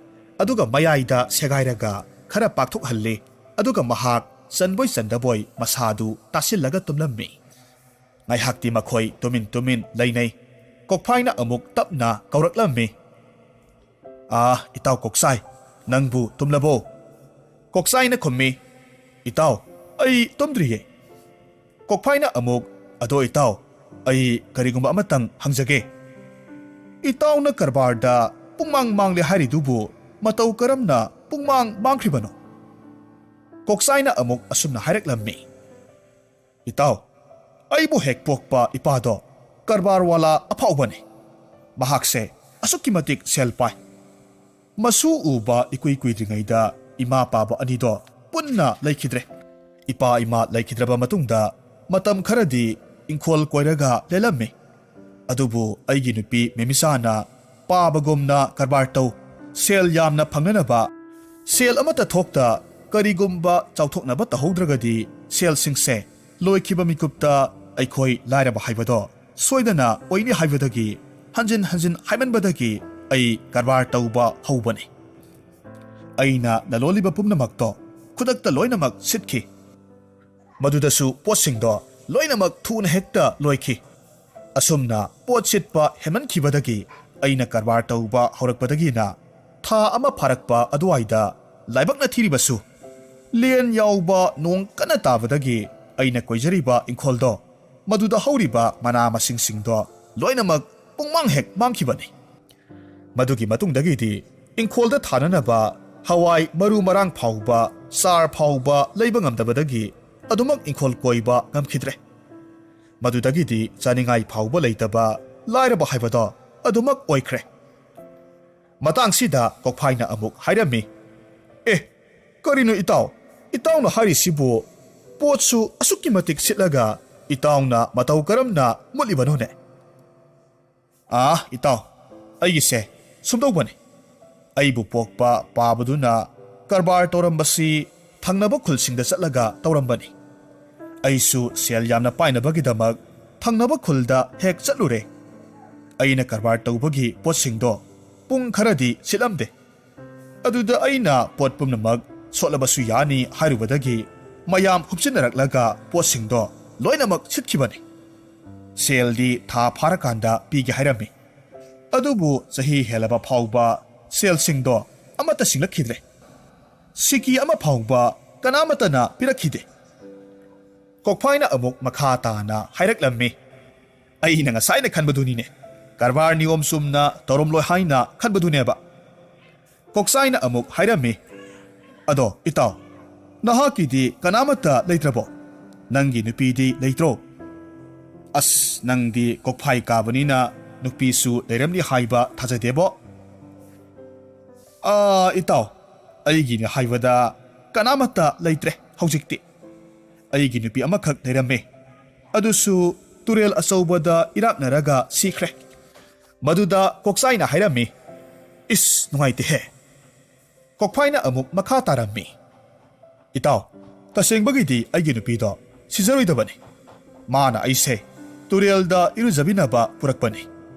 ꯑꯗꯨꯒ ꯃꯌꯥꯏꯗ ꯁꯦꯒꯥꯏꯔꯒ ꯈꯔ ꯄꯥꯛꯊꯣꯛꯍꯜꯂꯤ, ꯑꯗꯨꯒ ꯃꯍꯥꯛ ꯆꯟꯕꯣꯏ ꯆꯟꯗꯕꯣꯏ ꯃꯁꯥꯗꯨ ꯇꯥꯁꯤꯜꯂꯒ ꯇꯨꯝꯂꯝꯃꯤ꯫ ꯉꯥꯏꯍꯥꯛꯇꯤ ꯃꯈꯣꯏ ꯇꯨꯃꯤꯟ ꯇꯨꯃꯤꯟ ꯂꯩꯅꯩ꯫ ꯀꯣꯛꯐꯥꯏꯅ ꯑꯃꯨꯛ ꯇꯞꯅ ꯀꯧꯔꯛꯂꯝꯃꯤ, "ꯑꯥ, ꯏꯇꯥꯎ ꯀꯣꯛꯆꯥꯏ, ꯅꯪꯕꯨ ꯇꯨꯝꯂꯕꯣ?" ꯀꯣꯛꯆꯥꯏꯅ ꯈꯨꯝꯃꯤ, "ꯏꯇꯥꯎ, ꯑꯩ ꯇꯨꯝꯗ꯭ꯔꯤꯌꯦ꯫" ꯀꯣꯛꯐꯥꯏꯅ ꯑꯃꯨꯛ, "ꯑꯗꯣ ꯏꯇꯥꯎ, ꯑꯩ ꯀꯔꯤꯒꯨꯝꯕ ꯑꯃꯇꯪ ꯍꯪꯖꯒꯦ꯫ ꯏꯇꯥꯎꯅ ꯀꯔꯕꯥꯔꯗ ꯄꯨꯡꯃꯥꯡ ꯃꯥꯡꯂꯦ ꯍꯥꯏꯔꯤꯗꯨꯕꯨ ꯃꯇꯧ ꯀꯔꯝꯅ ꯄꯨꯡꯃꯥꯡ ꯃꯥꯡꯈ꯭ꯔꯤꯕꯅꯣ?" ꯀꯣꯛꯆꯥꯏꯅ ꯑꯃꯨꯛ ꯑꯁꯨꯝꯅ ꯍꯥꯏꯔꯛꯂꯝꯃꯤ, "ꯏꯇꯥꯎ, ꯑꯩꯕꯨ ꯍꯦꯛ ꯄꯣꯛꯄ ꯏꯄꯥꯗꯣ ꯀꯔꯕꯥꯔ ꯋꯥꯂꯥ ꯑꯐꯥꯎꯕꯅꯤ꯫ ꯃꯍꯥꯛꯁꯦ ꯑꯁꯨꯛꯀꯤ ꯃꯇꯤꯛ ꯁꯦꯜ ꯄꯥꯏ꯫ ꯃꯁꯨ ꯎꯕ ꯏꯀꯨꯏ ꯀꯨꯏꯗ꯭ꯔꯤꯉꯩꯗ ꯏꯃꯥ ꯄꯥꯕ ꯑꯅꯤꯗꯣ ꯄꯨꯟꯅ ꯂꯩꯈꯤꯗ꯭ꯔꯦ꯫ ꯏꯄꯥ ꯏꯃꯥ ꯂꯩꯈꯤꯗ꯭ꯔꯕ ꯃꯇꯨꯡꯗ ꯃꯇꯝ ꯈꯔꯗꯤ ꯏꯪꯈꯣꯜ ꯀꯣꯏꯔꯒ ꯂꯦꯜꯂꯝꯃꯤ꯫ ꯑꯗꯨꯕꯨ ꯑꯩꯒꯤ ꯅꯨꯄꯤ ꯃꯦꯃꯤꯁꯥꯅ ꯄꯥꯕꯒꯨꯝꯅ ꯀꯔꯕꯥꯔ ꯇꯧ, ꯁꯦꯜ ꯌꯥꯝꯅ ꯐꯪꯅꯅꯕ, ꯁꯦꯜ ꯑꯃꯠꯇ ꯊꯣꯛꯇ ꯀꯔꯤꯒꯨꯝꯕ ꯆꯥꯎꯊꯣꯛꯅꯕ ꯇꯧꯍꯧꯗ꯭ꯔꯒꯗꯤ ꯁꯦꯜꯁꯤꯡꯁꯦ ꯂꯣꯏꯈꯤꯕ ꯃꯤꯀꯨꯞꯇ ꯑꯩꯈꯣꯏ ꯂꯥꯏꯔꯕ ꯍꯥꯏꯕꯗꯣ ꯁꯣꯏꯗꯅ ꯑꯣꯏꯅꯤ ꯍꯥꯏꯕꯗꯒꯤ ꯍꯟꯖꯤꯟ ꯍꯟꯖꯤꯟ ꯍꯥꯏꯃꯟꯕꯗꯒꯤ ꯑꯩ ꯀꯔꯕꯥꯔ ꯇꯧꯕ ꯍꯧꯕꯅꯤ꯫ ꯑꯩꯅ ꯂꯂꯣꯜꯂꯤꯕ ꯄꯨꯝꯅꯃꯛꯇꯣ ꯈꯨꯗꯛꯇ ꯂꯣꯏꯅꯃꯛ ꯁꯤꯠꯈꯤ꯫ ꯃꯗꯨꯗꯁꯨ ꯄꯣꯠꯁꯤꯡꯗꯣ ꯂꯣꯏꯅꯃꯛ ꯊꯨꯅ ꯍꯦꯛꯇ ꯂꯣꯏꯈꯤ꯫ ꯑꯁꯨꯝꯅ ꯄꯣꯠ ꯁꯤꯠꯄ ꯍꯦꯟꯃꯟꯈꯤꯕꯗꯒꯤ ꯑꯩꯅ ꯀꯔꯕꯥꯔ ꯇꯧꯕ ꯍꯧꯔꯛꯄꯗꯒꯤꯅ ꯊꯥ ꯑꯃ ꯐꯥꯔꯛꯄ ꯑꯗꯨꯋꯥꯏꯗ ꯂꯥꯏꯕꯛꯅ ꯊꯤꯔꯤꯕꯁꯨ ꯂꯦꯟ ꯌꯥꯎꯕ ꯅꯣꯡ ꯀꯟꯅ ꯇꯥꯕꯗꯒꯤ ꯑꯩꯅ ꯀꯣꯏꯖꯔꯤꯕ ꯏꯪꯈꯣꯜꯗꯣ, ꯃꯗꯨꯗ ꯍꯧꯔꯤꯕ ꯃꯅꯥ ꯃꯁꯤꯡꯁꯤꯡꯗꯣ ꯂꯣꯏꯅꯃꯛ ꯄꯨꯡꯃꯥꯡ ꯍꯦꯛ ꯃꯥꯡꯈꯤꯕꯅꯤ꯫ ꯃꯗꯨꯒꯤ ꯃꯇꯨꯡꯗꯒꯤꯗꯤ ꯏꯪꯈꯣꯜꯗ ꯊꯥꯅꯅꯕ ꯍꯋꯥꯏ ꯃꯔꯨ ꯃꯔꯥꯡ ꯐꯥꯎꯕ, ꯆꯥꯔ ꯐꯥꯎꯕ ꯂꯩꯕ ꯉꯝꯗꯕꯗꯒꯤ ꯑꯗꯨꯃꯛ ꯏꯪꯈꯣꯜ ꯀꯣꯏꯕ ꯉꯝꯈꯤꯗ꯭ꯔꯦ꯫ ꯃꯗꯨꯗꯒꯤꯗꯤ ꯆꯥꯅꯤꯡꯉꯥꯏ ꯐꯥꯎꯕ ꯂꯩꯇꯕ ꯂꯥꯏꯔꯕ ꯍꯥꯏꯕꯗꯣ ꯑꯗꯨꯃꯛ ꯑꯣꯏꯈ꯭ꯔꯦ꯫ ꯃꯇꯥꯡꯁꯤꯗ ꯀꯣꯛꯐꯥꯏꯅ ꯑꯃꯨꯛ ꯍꯥꯏꯔꯝꯃꯤ, "ꯑꯦ, ꯀꯔꯤꯅꯣ ꯏꯇꯥꯎ? ꯏꯇꯥꯎꯅ ꯍꯥꯏꯔꯤꯁꯤꯕꯨ? ꯄꯣꯠꯁꯨ ꯑꯁꯨꯛꯀꯤ ꯃꯇꯤꯛ ꯁꯤꯠꯂꯒ ꯏꯇꯥꯎꯅ ꯃꯇꯧ ꯀꯔꯝꯅ ꯃꯨꯠꯂꯤꯕꯅꯣꯅꯦ?" "ꯑꯥ, ꯏꯇꯥꯎ, ꯑꯩꯒꯤꯁꯦ ꯁꯨꯝꯗꯧꯕꯅꯤ꯫ ꯑꯩꯕꯨ ꯄꯣꯛꯄ ꯄꯥꯕꯗꯨꯅ ꯀꯔꯕꯥꯔ ꯇꯧꯔꯝꯕꯁꯤ ꯊꯪꯅꯕ ꯈꯨꯜꯁꯤꯡꯗ ꯆꯠꯂꯒ ꯇꯧꯔꯝꯕꯅꯤ꯫ ꯑꯩꯁꯨ ꯁꯦꯜ ꯌꯥꯝꯅ ꯄꯥꯏꯅꯕꯒꯤꯗꯃꯛ ꯊꯪꯅꯕ ꯈꯨꯜꯗ ꯍꯦꯛ ꯆꯠꯂꯨꯔꯦ꯫ ꯑꯩꯅ ꯀꯔꯕꯥꯔ ꯇꯧꯕꯒꯤ ꯄꯣꯠꯁꯤꯡꯗꯣ ꯄꯨꯡ ꯈꯔꯗꯤ ꯁꯤꯠꯂꯝꯗꯦ꯫ ꯑꯗꯨꯗ ꯑꯩꯅ ꯄꯣꯠ ꯄꯨꯝꯅꯃꯛ ꯁꯣꯠꯂꯕꯁꯨ ꯌꯥꯅꯤ ꯍꯥꯏꯔꯨꯕꯗꯒꯤ ꯃꯌꯥꯝ ꯍꯨꯞꯆꯤꯟꯅꯔꯛꯂꯒ ꯄꯣꯠꯁꯤꯡꯗꯣ ꯂꯣꯏꯅꯃꯛ ꯁꯤꯠꯈꯤꯕꯅꯤ꯫ ꯁꯦꯜꯗꯤ ꯊꯥ ꯐꯥꯔꯀꯥꯟꯗ ꯄꯤꯒꯦ ꯍꯥꯏꯔꯝꯃꯤ꯫ ꯑꯗꯨꯕꯨ ꯆꯍꯤ ꯍꯦꯜꯂꯕ ꯐꯥꯎꯕ ꯁꯦꯜꯁꯤꯡꯗꯣ ꯑꯃꯠꯇ ꯁꯤꯡꯂꯛꯈꯤꯗ꯭ꯔꯦ꯫ ꯁꯤꯀꯤ ꯑꯃ ꯐꯥꯎꯕ ꯀꯅꯥꯃꯠꯇꯅ ꯄꯤꯔꯛꯈꯤꯗꯦ꯫" ꯀꯣꯛꯐꯥꯏꯅ ꯑꯃꯨꯛ ꯃꯈꯥ ꯇꯥꯅ ꯍꯥꯏꯔꯛꯂꯝꯃꯤ, "ꯑꯩꯅ ꯉꯁꯥꯏꯅ ꯈꯟꯕꯗꯨꯅꯤꯅꯦ, ꯀꯔꯕꯥꯔ ꯅꯤꯌꯣꯝ ꯆꯨꯝꯅ ꯇꯧꯔꯝꯂꯣꯏ ꯍꯥꯏꯅ ꯈꯟꯕꯗꯨꯅꯦꯕ꯫" ꯀꯣꯛꯆꯥꯏꯅ ꯑꯃꯨꯛ ꯍꯥꯏꯔꯝꯃꯤ, "ꯑꯗꯣ ꯏꯇꯥꯎ, ꯅꯍꯥꯛꯀꯤꯗꯤ ꯀꯅꯥꯃꯠꯇ ꯂꯩꯇ꯭ꯔꯕꯣ? ꯅꯪꯒꯤ ꯅꯨꯄꯤꯗꯤ ꯂꯩꯇ꯭ꯔꯣ?" "ꯑꯁ, ꯅꯪꯗꯤ ꯀꯣꯛꯐꯥꯏ ꯀꯥꯕꯅꯤꯅ ꯅꯨꯄꯤꯁꯨ ꯂꯩꯔꯝꯅꯤ ꯍꯥꯏꯕ ꯊꯥꯖꯗꯦꯕꯣ꯫" "ꯑꯥ, ꯏꯇꯥꯎ, ꯑꯩꯒꯤꯅꯤ ꯍꯥꯏꯕꯗ ꯀꯅꯥꯃꯠꯇ ꯂꯩꯇ꯭ꯔꯦ ꯍꯧꯖꯤꯛꯇꯤ꯫ ꯑꯩꯒꯤ ꯅꯨꯄꯤ ꯑꯃꯈꯛ ꯂꯩꯔꯝꯃꯦ, ꯑꯗꯨꯁꯨ ꯇꯨꯔꯦꯜ ꯑꯆꯧꯕꯗ ꯏꯔꯥꯛꯅꯔꯒ ꯁꯤꯈ꯭ꯔꯦ꯫" ꯃꯗꯨꯗ ꯀꯣꯛꯆꯥꯏꯅ ꯍꯥꯏꯔꯝꯃꯤ, "ꯏꯁ, ꯅꯨꯡꯉꯥꯏꯇꯦꯍꯦ꯫" ꯀꯣꯛꯐꯥꯏꯅ ꯑꯃꯨꯛ ꯃꯈꯥ ꯇꯥꯔꯝꯃꯤ, "ꯏꯇꯥꯎ, ꯇꯁꯦꯡꯕꯒꯤꯗꯤ ꯑꯩꯒꯤ ꯅꯨꯄꯤꯗꯣ ꯁꯤꯖꯔꯣꯏꯗꯕꯅꯤ꯫ ꯃꯥꯅ ꯑꯩꯁꯦ ꯇꯨꯔꯦꯜꯗ ꯏꯔꯨꯖꯕꯤꯅꯕ ꯄꯨꯔꯛꯄꯅꯤ꯫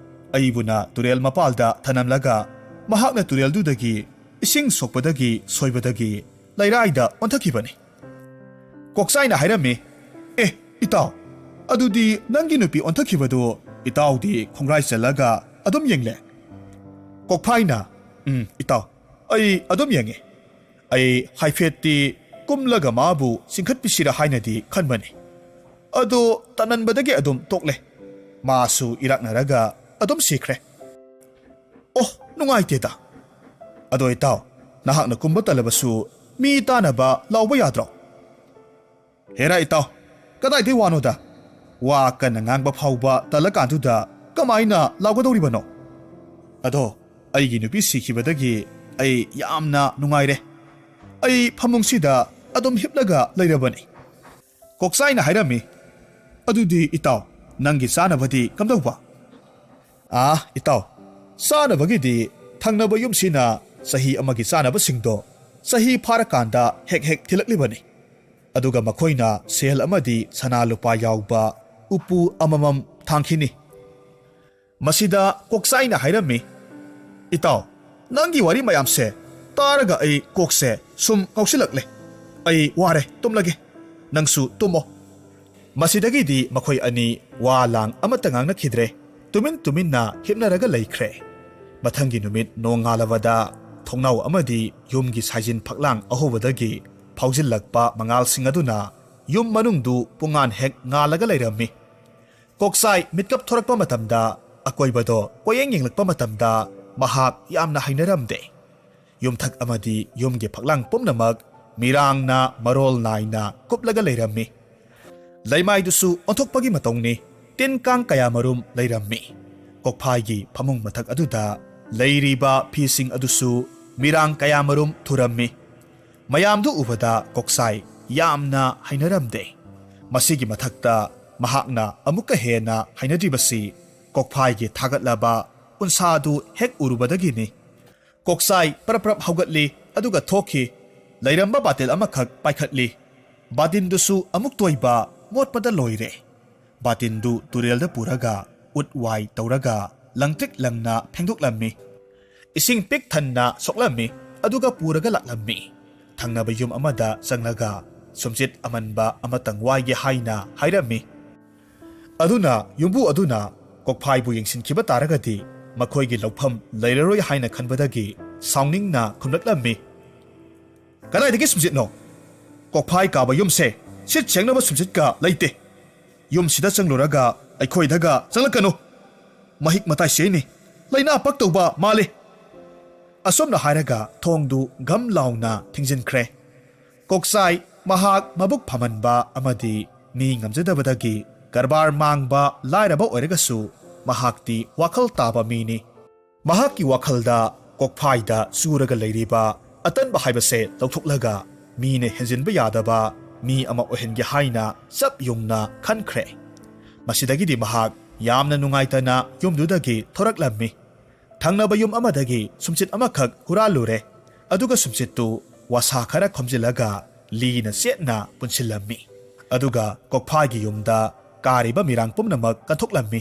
ꯑꯩꯕꯨꯅ ꯇꯨꯔꯦꯜ ꯃꯄꯥꯜꯗ ꯊꯅꯝꯂꯒ ꯃꯍꯥꯛꯅ ꯇꯨꯔꯦꯜꯗꯨꯗꯒꯤ ꯏꯁꯤꯡ ꯁꯣꯛꯄꯗꯒꯤ ꯁꯣꯏꯕꯗꯒꯤ ꯂꯩꯔꯥꯏꯗ ꯑꯣꯟꯊꯈꯤꯕꯅꯤ꯫" ꯀꯣꯛꯆꯥꯏꯅ ꯍꯥꯏꯔꯝꯃꯤ, "ꯑꯦ, ꯏꯇꯥꯎ, ꯑꯗꯨꯗꯤ ꯅꯪꯒꯤ ꯅꯨꯄꯤ ꯑꯣꯟꯊꯈꯤꯕꯗꯨ ꯏꯇꯥꯎꯗꯤ ꯈꯣꯡꯒ꯭ꯔꯥꯏ ꯆꯜꯂꯒ ꯑꯗꯨꯝ ꯌꯦꯡꯂꯦ?" ꯀꯣꯛꯐꯥꯏꯅ, ꯎꯝ, ꯏꯇꯥꯎ, ꯑꯩ ꯑꯗꯨꯝ ꯌꯦꯡꯉꯦ꯫ ꯑꯩ ꯍꯥꯏꯐꯦꯠꯇꯤ ꯀꯨꯝꯂꯒ ꯃꯥꯕꯨ ꯆꯤꯡꯈꯠꯄꯤꯁꯤꯔ ꯍꯥꯏꯅꯗꯤ ꯈꯟꯕꯅꯤ꯫ ꯑꯗꯣ ꯇꯟꯃꯟꯕꯗꯒꯤ ꯑꯗꯨꯝ ꯇꯣꯛꯂꯦ꯫ ꯃꯥꯁꯨ ꯏꯔꯥꯛꯅꯔꯒ ꯑꯗꯨꯝ ꯁꯤꯈ꯭ꯔꯦ꯫ ꯑꯣ, ꯅꯨꯡꯉꯥꯏꯇꯦꯗ꯫ ꯑꯗꯣ ꯏꯇꯥꯎ, ꯅꯍꯥꯛꯅ ꯀꯨꯝꯕ ꯇꯜꯂꯕꯁꯨ ꯃꯤ ꯇꯥꯅꯕ ꯂꯥꯎꯕ ꯌꯥꯗ꯭ꯔꯣ? ꯍꯦꯔꯥ ꯏꯇꯥꯎ, ꯀꯗꯥꯏꯗꯩ ꯋꯥꯅꯣꯗ? ꯋꯥ ꯀꯟꯅ ꯉꯥꯡꯕ ꯐꯥꯎꯕ ꯇꯜꯂꯀꯥꯟꯗꯨꯗ ꯀꯃꯥꯏꯅ ꯂꯥꯎꯒꯗꯧꯔꯤꯕꯅꯣ? ꯑꯗꯣ ꯑꯩꯒꯤ ꯅꯨꯄꯤ ꯁꯤꯈꯤꯕꯗꯒꯤ ꯑꯩ ꯌꯥꯝꯅ ꯅꯨꯡꯉꯥꯏꯔꯦ꯫ ꯑꯩ ꯐꯃꯨꯡꯁꯤꯗ ꯑꯗꯨꯝ ꯍꯤꯞꯂꯒ ꯂꯩꯔꯕꯅꯤ꯫ ꯀꯣꯛꯆꯥꯏꯅ ꯍꯥꯏꯔꯝꯃꯤ, "ꯑꯗꯨꯗꯤ ꯏꯇꯥꯎ, ꯅꯪꯒꯤ ꯆꯥꯅꯕꯗꯤ ꯀꯝꯗꯧꯕ?" "ꯑꯥ, ꯏꯇꯥꯎ, ꯆꯥꯅꯕꯒꯤꯗꯤ ꯊꯪꯅꯕ ꯌꯨꯝꯁꯤꯅ ꯆꯍꯤ ꯑꯃꯒꯤ ꯆꯥꯅꯕꯁꯤꯡꯗꯣ ꯆꯍꯤ ꯐꯥꯔꯀꯥꯟꯗ ꯍꯦꯛ ꯍꯦꯛ ꯊꯤꯜꯂꯛꯂꯤꯕꯅꯤ꯫ ꯑꯗꯨꯒ ꯃꯈꯣꯏꯅ ꯁꯦꯜ ꯑꯃꯗꯤ ꯁꯅꯥ ꯂꯨꯄꯥ ꯌꯥꯎꯕ ꯎꯄꯨ ꯑꯃꯃꯝ ꯊꯥꯡꯈꯤꯅꯤ꯫" ꯃꯁꯤꯗ ꯀꯣꯛꯆꯥꯏꯅ ꯍꯥꯏꯔꯝꯃꯤ, "ꯏꯇꯥꯎ, ꯅꯪꯒꯤ ꯋꯥꯔꯤ ꯃꯌꯥꯝꯁꯦ ꯇꯥꯔꯒ ꯑꯩ ꯀꯣꯛꯁꯦ ꯁꯨꯝ ꯉꯥꯎꯁꯤꯜꯂꯛꯂꯦ꯫ ꯑꯩ ꯋꯥꯔꯦ, ꯇꯨꯝꯂꯒꯦ꯫ ꯅꯪꯁꯨ ꯇꯨꯝꯃꯣ꯫" ꯃꯁꯤꯗꯒꯤꯗꯤ ꯃꯈꯣꯏ ꯑꯅꯤ ꯋꯥ ꯂꯥꯡ ꯑꯃꯠꯇ ꯉꯥꯡꯅꯈꯤꯗ꯭ꯔꯦ꯫ ꯇꯨꯃꯤꯟ ꯇꯨꯃꯤꯟꯅ ꯍꯤꯞꯅꯔꯒ ꯂꯩꯈ꯭ꯔꯦ꯫ ꯃꯊꯪꯒꯤ ꯅꯨꯃꯤꯠ ꯅꯣꯡꯉꯥꯜꯂꯕꯗ ꯊꯣꯡꯅꯥꯎ ꯑꯃꯗꯤ ꯌꯨꯝꯒꯤ ꯁꯥꯏꯖꯤꯟ ꯐꯛꯂꯥꯡ ꯑꯍꯧꯕꯗꯒꯤ ꯐꯥꯎꯖꯤꯜꯂꯛꯄ ꯃꯉꯥꯜꯁꯤꯡ ꯑꯗꯨꯅ ꯌꯨꯝ ꯃꯅꯨꯡꯗꯨ ꯄꯨꯡꯉꯥꯟ ꯍꯦꯛ ꯉꯥꯜꯂꯒ ꯂꯩꯔꯝꯃꯤ꯫ ꯀꯣꯛꯆꯥꯏ ꯃꯤꯠꯀꯞ ꯊꯣꯔꯛꯄ ꯃꯇꯝꯗ, ꯑꯀꯣꯏꯕꯗꯣ ꯀꯣꯏꯌꯦꯡ ꯌꯦꯡꯂꯛꯄ ꯃꯇꯝꯗ, ꯃꯍꯥꯛ ꯌꯥꯝꯅ ꯍꯩꯅꯔꯝꯗꯦ꯫ ꯌꯨꯝꯊꯛ ꯑꯃꯗꯤ ꯌꯨꯝꯒꯤ ꯐꯛꯂꯥꯡ ꯄꯨꯝꯅꯃꯛ ꯃꯤꯔꯥꯡꯅ ꯃꯔꯣꯜ ꯅꯥꯏꯅ ꯀꯨꯞꯂꯒ ꯂꯩꯔꯝꯃꯤ꯫ ꯂꯩꯃꯥꯏꯗꯨꯁꯨ ꯑꯣꯟꯊꯣꯛꯄꯒꯤ ꯃꯇꯧꯅꯤ꯫ ꯇꯤꯟ ꯀꯥꯡ ꯀꯌꯥꯃꯔꯨꯝ ꯂꯩꯔꯝꯃꯤ꯫ ꯀꯣꯛꯐꯥꯏꯒꯤ ꯐꯃꯨꯡ ꯃꯊꯛ ꯑꯗꯨꯗ ꯂꯩꯔꯤꯕ ꯐꯤꯁꯤꯡ ꯑꯗꯨꯁꯨ ꯃꯤꯔꯥꯡ ꯀꯌꯥꯃꯔꯨꯝ ꯊꯨꯔꯝꯃꯤ꯫ ꯃꯌꯥꯝꯗꯨ ꯎꯕꯗ ꯀꯣꯛꯆꯥꯏ ꯌꯥꯝꯅ ꯍꯩꯅꯔꯝꯗꯦ꯫ ꯃꯁꯤꯒꯤ ꯃꯊꯛꯇ ꯃꯍꯥꯛꯅ ꯑꯃꯨꯛꯀ ꯍꯦꯟꯅ ꯍꯩꯅꯗ꯭ꯔꯤꯕꯁꯤ ꯀꯣꯛꯐꯥꯏꯒꯤ ꯊꯥꯒꯠꯂꯕ ꯎꯟꯁꯥꯗꯨ ꯍꯦꯛ ꯎꯔꯨꯕꯗꯒꯤꯅꯤ꯫ ꯀꯣꯛꯆꯥꯏ ꯄꯔꯞ ꯄꯔꯞ ꯍꯧꯒꯠꯂꯤ, ꯑꯗꯨꯒ ꯊꯣꯛꯈꯤ꯫ ꯂꯩꯔꯝꯕ ꯕꯥꯇꯤꯜ ꯑꯃꯈꯛ ꯄꯥꯏꯈꯠꯂꯤ꯫ ꯕꯥꯇꯤꯟꯗꯨꯁꯨ ꯑꯃꯨꯛ ꯇꯣꯏꯕ, ꯃꯣꯠꯄꯗ ꯂꯣꯏꯔꯦ꯫ ꯕꯥꯇꯤꯟꯗꯨ ꯇꯨꯔꯦꯜꯗ ꯄꯨꯔꯒ ꯎꯠ ꯋꯥꯏ ꯇꯧꯔꯒ ꯂꯪꯇ꯭ꯔꯤꯛ ꯂꯪꯅ ꯐꯦꯡꯗꯣꯛꯂꯝꯃꯤ꯫ ꯏꯁꯤꯡ ꯄꯤꯛ ꯊꯟꯅ ꯁꯣꯛꯂꯝꯃꯤ, ꯑꯗꯨꯒ ꯄꯨꯔꯒ ꯂꯥꯛꯂꯝꯃꯤ꯫ ꯊꯪꯅꯕ ꯌꯨꯝ ꯑꯃꯗ ꯆꯪꯂꯒ ꯁꯨꯝꯆꯤꯠ ꯑꯃꯟꯕ ꯑꯃꯇꯪ ꯋꯥꯏꯒꯦ ꯍꯥꯏꯅ ꯍꯥꯏꯔꯝꯃꯤ꯫ ꯑꯗꯨꯅ ꯌꯨꯝꯕꯨ ꯑꯗꯨꯅ ꯀꯣꯛꯐꯥꯏꯕꯨ ꯌꯦꯡꯁꯤꯟꯈꯤꯕ ꯇꯥꯔꯒꯗꯤ ꯃꯈꯣꯏꯒꯤ ꯂꯧꯐꯝ ꯂꯩꯔꯔꯣꯏ ꯍꯥꯏꯅ ꯈꯟꯕꯗꯒꯤ ꯁꯥꯎꯅꯤꯡꯅ ꯈꯨꯝꯂꯛꯂꯝꯃꯤ, "ꯀꯗꯥꯏꯗꯒꯤ ꯁꯨꯝꯆꯤꯠꯅꯣ? ꯀꯣꯛꯐꯥꯏ ꯀꯥꯕ ꯌꯨꯝꯁꯦ ꯁꯤꯠ ꯁꯦꯡꯅꯕ ꯁꯨꯝꯆꯤꯠꯀ ꯂꯩꯇꯦ꯫ ꯌꯨꯝꯁꯤꯗ ꯆꯪꯂꯨꯔꯒ ꯑꯩꯈꯣꯏꯗꯒ ꯆꯪꯂꯛꯀꯅꯨ꯫ ꯃꯍꯤꯛ ꯃꯇꯥꯏ ꯁꯦꯡꯅꯤ, ꯂꯥꯏꯅꯥ ꯄꯛꯇꯧꯕ ꯃꯥꯜꯂꯤ꯫" ꯑꯁꯨꯝꯅ ꯍꯥꯏꯔꯒ ꯊꯣꯡꯗꯨ ꯘꯝ ꯂꯥꯎꯅ ꯊꯤꯡꯖꯤꯟꯈ꯭ꯔꯦ꯫ ꯀꯣꯛꯆꯥꯏ ꯃꯍꯥꯛ ꯃꯕꯨꯛ ꯐꯃꯟꯕ ꯑꯃꯗꯤ ꯃꯤ ꯉꯝꯖꯗꯕꯗꯒꯤ ꯀꯔꯕꯥꯔ ꯃꯥꯡꯕ ꯂꯥꯏꯔꯕ ꯑꯣꯏꯔꯒꯁꯨ ꯃꯍꯥꯛꯇꯤ ꯋꯥꯈꯜ ꯇꯥꯕ ꯃꯤꯅꯤ꯫ ꯃꯍꯥꯛꯀꯤ ꯋꯥꯈꯜꯗ ꯀꯣꯛꯐꯥꯏꯗ ꯆꯨꯔꯒ ꯂꯩꯔꯤꯕ ꯑꯇꯟꯕ ꯍꯥꯏꯕꯁꯦ ꯂꯧꯊꯣꯛꯂꯒ ꯃꯤꯅ ꯍꯦꯟꯖꯤꯟꯕ ꯌꯥꯗꯕ ꯃꯤ ꯑꯃ ꯑꯣꯏꯍꯟꯒꯦ ꯍꯥꯏꯅ ꯆꯞ ꯌꯨꯡꯅ ꯈꯟꯈ꯭ꯔꯦ꯫ ꯃꯁꯤꯗꯒꯤꯗꯤ ꯃꯍꯥꯛ ꯌꯥꯝꯅ ꯅꯨꯡꯉꯥꯏꯇꯅ ꯌꯨꯝꯗꯨꯗꯒꯤ ꯊꯣꯔꯛꯂꯝꯃꯤ꯫ ꯊꯪꯅꯕ ꯌꯨꯝ ꯑꯃꯗꯒꯤ ꯁꯨꯝꯆꯤꯠ ꯑꯃꯈꯛ ꯍꯨꯔꯥꯜꯂꯨꯔꯦ꯫ ꯑꯗꯨꯒ ꯁꯨꯝꯆꯤꯠꯇꯨ ꯋꯥꯁꯥ ꯈꯔ ꯈꯣꯝꯖꯤꯜꯂꯒ ꯂꯤꯅ ꯆꯦꯠꯅ ꯄꯨꯟꯁꯤꯜꯂꯝꯃꯤ꯫ ꯑꯗꯨꯒ ꯀꯣꯛꯐꯥꯏꯒꯤ ꯌꯨꯝꯗ ꯀꯥꯔꯤꯕ ꯃꯤꯔꯥꯡ ꯄꯨꯝꯅꯃꯛ ꯀꯠꯊꯣꯛꯂꯝꯃꯤ꯫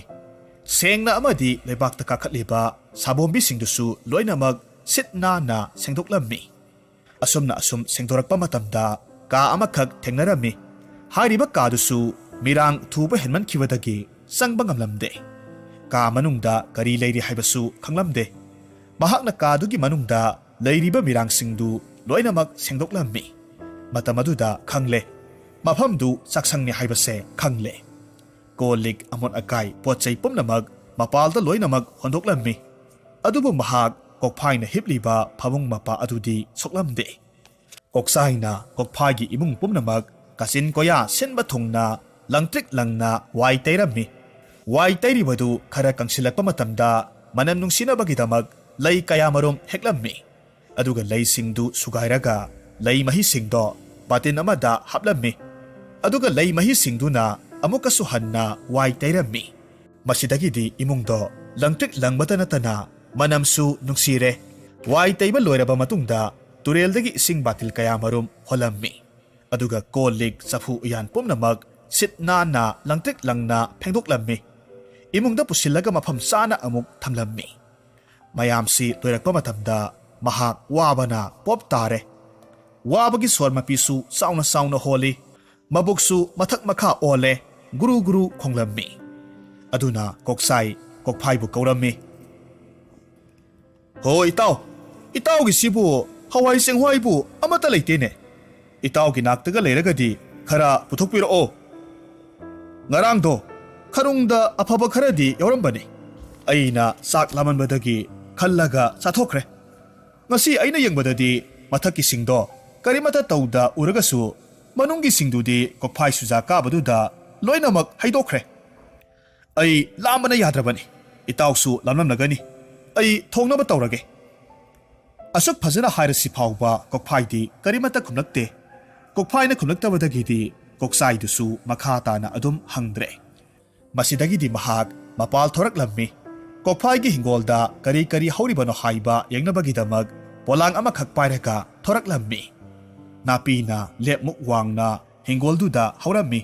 ꯁꯦꯡꯅ ꯑꯃꯗꯤ ꯂꯩꯕꯥꯛꯇ ꯀꯥꯈꯠꯂꯤꯕ ꯁꯥꯕꯣꯝꯕꯤꯁꯤꯡꯗꯨꯁꯨ ꯂꯣꯏꯅꯃꯛ ꯁꯤꯠ ꯅꯥꯟꯅ ꯁꯦꯡꯗꯣꯛꯂꯝꯃꯤ꯫ ꯑꯁꯨꯝꯅ ꯑꯁꯨꯝ ꯁꯦꯡꯗꯣꯔꯛꯄ ꯃꯇꯝꯗ ꯀꯥ ꯑꯃꯈꯛ ꯊꯦꯡꯅꯔꯝꯃꯤ꯫ ꯍꯥꯏꯔꯤꯕ ꯀꯥꯗꯨꯁꯨ ꯃꯤꯔꯥꯡ ꯊꯨꯕ ꯍꯦꯟꯃꯟꯈꯤꯕꯗꯒꯤ ꯆꯪꯕ ꯉꯝꯂꯝꯗꯦ꯫ ꯀꯥ ꯃꯅꯨꯡꯗ ꯀꯔꯤ ꯂꯩꯔꯤ ꯍꯥꯏꯕꯁꯨ ꯈꯪꯂꯝꯗꯦ꯫ ꯃꯍꯥꯛꯅ ꯀꯥꯗꯨꯒꯤ ꯃꯅꯨꯡꯗ ꯂꯩꯔꯤꯕ ꯃꯤꯔꯥꯡꯁꯤꯡꯗꯨ ꯂꯣꯏꯅꯃꯛ ꯁꯦꯡꯗꯣꯛꯂꯝꯃꯤ꯫ ꯃꯇꯝ ꯑꯗꯨꯗ ꯈꯪꯂꯦ, ꯃꯐꯝꯗꯨ ꯆꯥꯛꯁꯪꯅꯤ ꯍꯥꯏꯕꯁꯦ ꯈꯪꯂꯦ꯫ ꯀꯣꯜ ꯂꯤꯛ, ꯑꯃꯣꯠ ꯑꯀꯥꯏ, ꯄꯣꯠ ꯆꯩ ꯄꯨꯝꯅꯃꯛ ꯃꯄꯥꯜꯗ ꯂꯣꯏꯅꯃꯛ ꯍꯣꯟꯗꯣꯛꯂꯝꯃꯤ꯫ ꯑꯗꯨꯕꯨ ꯃꯍꯥꯛ ꯀꯣꯛꯐꯥꯏꯅ ꯍꯤꯞꯂꯤꯕ ꯐꯃꯨꯡ ꯃꯄꯥ ꯑꯗꯨꯗꯤ ꯁꯣꯛꯂꯝꯗꯦ꯫ ꯀꯣꯛꯆꯥꯏꯅ ꯀꯣꯛꯐꯥꯏꯒꯤ ꯏꯃꯨꯡ ꯄꯨꯝꯅꯃꯛ ꯀꯥꯆꯤꯟ ꯀꯣꯌꯥ ꯁꯤꯟꯕ ꯊꯨꯡꯅ ꯂꯪꯇ꯭ꯔꯤꯛ ꯂꯪꯅ ꯋꯥꯏ ꯇꯩꯔꯝꯃꯤ꯫ ꯋꯥꯏ ꯇꯩꯔꯤꯕꯗꯨ ꯈꯔ ꯀꯪꯁꯤꯜꯂꯛꯄ ꯃꯇꯝꯗ ꯃꯅꯝ ꯅꯨꯡꯁꯤꯅꯕꯒꯤꯗꯃꯛ ꯂꯩ ꯀꯌꯥꯃꯔꯨꯝ ꯍꯦꯛꯂꯝꯃꯤ꯫ ꯑꯗꯨꯒ ꯂꯩꯁꯤꯡꯗꯨ ꯁꯨꯒꯥꯏꯔꯒ ꯂꯩ ꯃꯍꯤꯁꯤꯡꯗꯣ ꯕꯥꯇꯤꯟ ꯑꯃꯗ ꯍꯥꯞꯂꯝꯃꯤ꯫ ꯑꯗꯨꯒ ꯂꯩ ꯃꯍꯤꯁꯤꯡꯗꯨꯅ ꯑꯃꯨꯛꯀꯁꯨ ꯍꯟꯅ ꯋꯥꯏ ꯇꯩꯔꯝꯃꯤ꯫ ꯃꯁꯤꯗꯒꯤꯗꯤ ꯏꯃꯨꯡꯗꯣ ꯂꯪꯇ꯭ꯔꯤꯛ ꯂꯪꯕꯇ ꯅꯠꯇꯅ ꯃꯅꯝꯁꯨ ꯅꯨꯡꯁꯤꯔꯦ꯫ ꯋꯥꯏ ꯇꯩꯕ ꯂꯣꯏꯔꯕ ꯃꯇꯨꯡꯗ ꯇꯨꯔꯦꯜꯗꯒꯤ ꯏꯁꯤꯡ ꯕꯥꯇꯤꯜ ꯀꯌꯥꯃꯔꯨꯝ ꯍꯣꯜꯂꯝꯃꯤ꯫ ꯑꯗꯨꯒ ꯀꯣꯜ ꯂꯤꯛ, ꯆꯐꯨ ꯎꯌꯥꯟ ꯄꯨꯝꯅꯃꯛ ꯁꯤꯠ ꯅꯥꯟꯅ ꯂꯪꯇ꯭ꯔꯤꯛ ꯂꯪꯅ ꯐꯦꯡꯗꯣꯛꯂꯝꯃꯤ꯫ ꯏꯃꯨꯡꯗ ꯄꯨꯁꯤꯜꯂꯒ ꯃꯐꯝ ꯆꯥꯅ ꯑꯃꯨꯛ ꯊꯝꯂꯝꯃꯤ꯫ ꯃꯌꯥꯝꯁꯤ ꯂꯣꯏꯔꯛꯄ ꯃꯇꯝꯗ ꯃꯍꯥꯛ ꯋꯥꯕꯅ ꯄꯣꯞ ꯇꯥꯔꯦ꯫ ꯋꯥꯕꯒꯤ ꯁꯣꯔ ꯃꯄꯤꯁꯨ ꯆꯥꯎꯅ ꯆꯥꯎꯅ ꯍꯣꯜꯂꯤ꯫ ꯃꯕꯨꯛꯁꯨ ꯃꯊꯛ ꯃꯈꯥ ꯑꯣꯜꯂꯦ, ꯒꯨꯔꯨ ꯒꯨꯔꯨ ꯈꯣꯡꯂꯝꯃꯤ꯫ ꯑꯗꯨꯅ ꯀꯣꯛꯆꯥꯏ ꯀꯣꯛꯐꯥꯏꯕꯨ ꯀꯧꯔꯝꯃꯤ꯫ "ꯍꯣ ꯏꯇꯥꯎ, ꯏꯇꯥꯎꯒꯤꯁꯤꯕꯨ ꯍꯋꯥꯏ ꯆꯦꯡꯋꯥꯏꯕꯨ ꯑꯃꯠꯇ ꯂꯩꯇꯦꯅꯦ꯫ ꯏꯇꯥꯎꯒꯤ ꯅꯥꯛꯇꯒ ꯂꯩꯔꯒꯗꯤ ꯈꯔ ꯄꯨꯊꯣꯛꯄꯤꯔꯛꯑꯣ꯫ ꯉꯔꯥꯡꯗꯣ ꯈꯔꯨꯡꯗ ꯑꯐꯕ ꯈꯔꯗꯤ ꯌꯥꯎꯔꯝꯕꯅꯤ꯫ ꯑꯩꯅ ꯆꯥꯛ ꯂꯥꯝꯃꯟꯕꯗꯒꯤ ꯈꯜꯂꯒ ꯆꯥꯊꯣꯛꯈ꯭ꯔꯦ꯫ ꯉꯁꯤ ꯑꯩꯅ ꯌꯦꯡꯕꯗꯗꯤ ꯃꯊꯛꯀꯤꯁꯤꯡꯗꯣ ꯀꯔꯤꯃꯠꯇ ꯇꯧꯗ ꯎꯔꯒꯁꯨ ꯃꯅꯨꯡꯒꯤꯁꯤꯡꯗꯨꯗꯤ ꯀꯣꯛꯐꯥꯏ ꯁꯨꯖꯥ ꯀꯥꯕꯗꯨꯗ ꯂꯣꯏꯅꯃꯛ ꯍꯩꯗꯣꯛꯈ꯭ꯔꯦ꯫ ꯑꯩ ꯂꯥꯝꯕꯅ ꯌꯥꯗ꯭ꯔꯕꯅꯤ꯫ ꯏꯇꯥꯎꯁꯨ ꯂꯥꯝꯂꯝꯂꯒꯅꯤ꯫ ꯑꯩ ꯊꯣꯡꯅꯕ ꯇꯧꯔꯒꯦ꯫" ꯑꯁꯨꯛ ꯐꯖꯅ ꯍꯥꯏꯔꯁꯤ ꯐꯥꯎꯕ ꯀꯣꯛꯐꯥꯏꯗꯤ ꯀꯔꯤꯃꯠꯇ ꯈꯨꯝꯂꯛꯇꯦ꯫ ꯀꯣꯛꯐꯥꯏꯅ ꯈꯨꯝꯂꯛꯇꯕꯗꯒꯤꯗꯤ ꯀꯣꯛꯆꯥꯏꯗꯨꯁꯨ ꯃꯈꯥ ꯇꯥꯅ ꯑꯗꯨꯝ ꯍꯪꯗ꯭ꯔꯦ꯫ ꯃꯁꯤꯗꯒꯤꯗꯤ ꯃꯍꯥꯛ ꯃꯄꯥꯜ ꯊꯣꯔꯛꯂꯝꯃꯤ꯫ ꯀꯣꯛꯐꯥꯏꯒꯤ ꯍꯤꯡꯒꯣꯜꯗ ꯀꯔꯤ ꯀꯔꯤ ꯍꯧꯔꯤꯕꯅꯣ ꯍꯥꯏꯕ ꯌꯦꯡꯅꯕꯒꯤꯗꯃꯛ ꯄꯣꯂꯥꯡ ꯑꯃꯈꯛ ꯄꯥꯏꯔꯒ ꯊꯣꯔꯛꯂꯝꯃꯤ꯫ ꯅꯥꯄꯤꯅ ꯂꯦꯞꯃꯨꯛ ꯋꯥꯡꯅ ꯍꯤꯡꯒꯣꯜꯗꯨꯗ ꯍꯧꯔꯝꯃꯤ꯫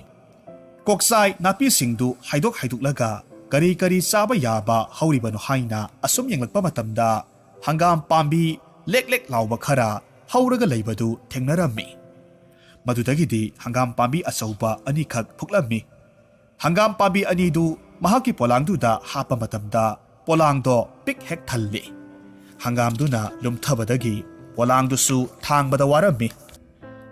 ꯀꯣꯛꯆꯥꯏ ꯅꯥꯄꯤꯁꯤꯡꯗꯨ ꯍꯥꯏꯗꯣꯛ ꯍꯥꯏꯗꯣꯛꯂꯒ ꯀꯔꯤ ꯀꯔꯤ ꯆꯥꯕ ꯌꯥꯕ ꯍꯧꯔꯤꯕꯅꯣ ꯍꯥꯏꯅ ꯑꯁꯨꯝ ꯌꯦꯡꯂꯛꯄ ꯃꯇꯝꯗ ꯍꯪꯒꯥꯝ ꯄꯥꯝꯕꯤ ꯂꯦꯛ ꯂꯦꯛ ꯂꯥꯎꯕ ꯈꯔ ꯍꯧꯔꯒ ꯂꯩꯕꯗꯨ ꯊꯦꯡꯅꯔꯝꯃꯤ꯫ ꯃꯗꯨꯗꯒꯤꯗꯤ ꯍꯪꯒꯥꯝ ꯄꯥꯝꯕꯤ ꯑꯆꯧꯕ ꯑꯅꯤꯈꯛ ꯐꯨꯛꯂꯝꯃꯤ꯫ ꯍꯪꯒꯥꯝ ꯄꯥꯝꯕꯤ ꯑꯅꯤꯗꯨ ꯃꯍꯥꯛꯀꯤ ꯄꯣꯂꯥꯡꯗꯨꯗ ꯍꯥꯞꯄ ꯃꯇꯝꯗ ꯄꯣꯂꯥꯡꯗꯣ ꯄꯤꯛ ꯍꯦꯛ ꯊꯜꯂꯤ꯫ ꯍꯪꯒꯥꯝꯗꯨꯅ ꯂꯨꯝꯊꯕꯗꯒꯤ ꯄꯣꯂꯥꯡꯗꯨꯁꯨ ꯊꯥꯡꯕꯗ ꯋꯥꯔꯝꯃꯤ꯫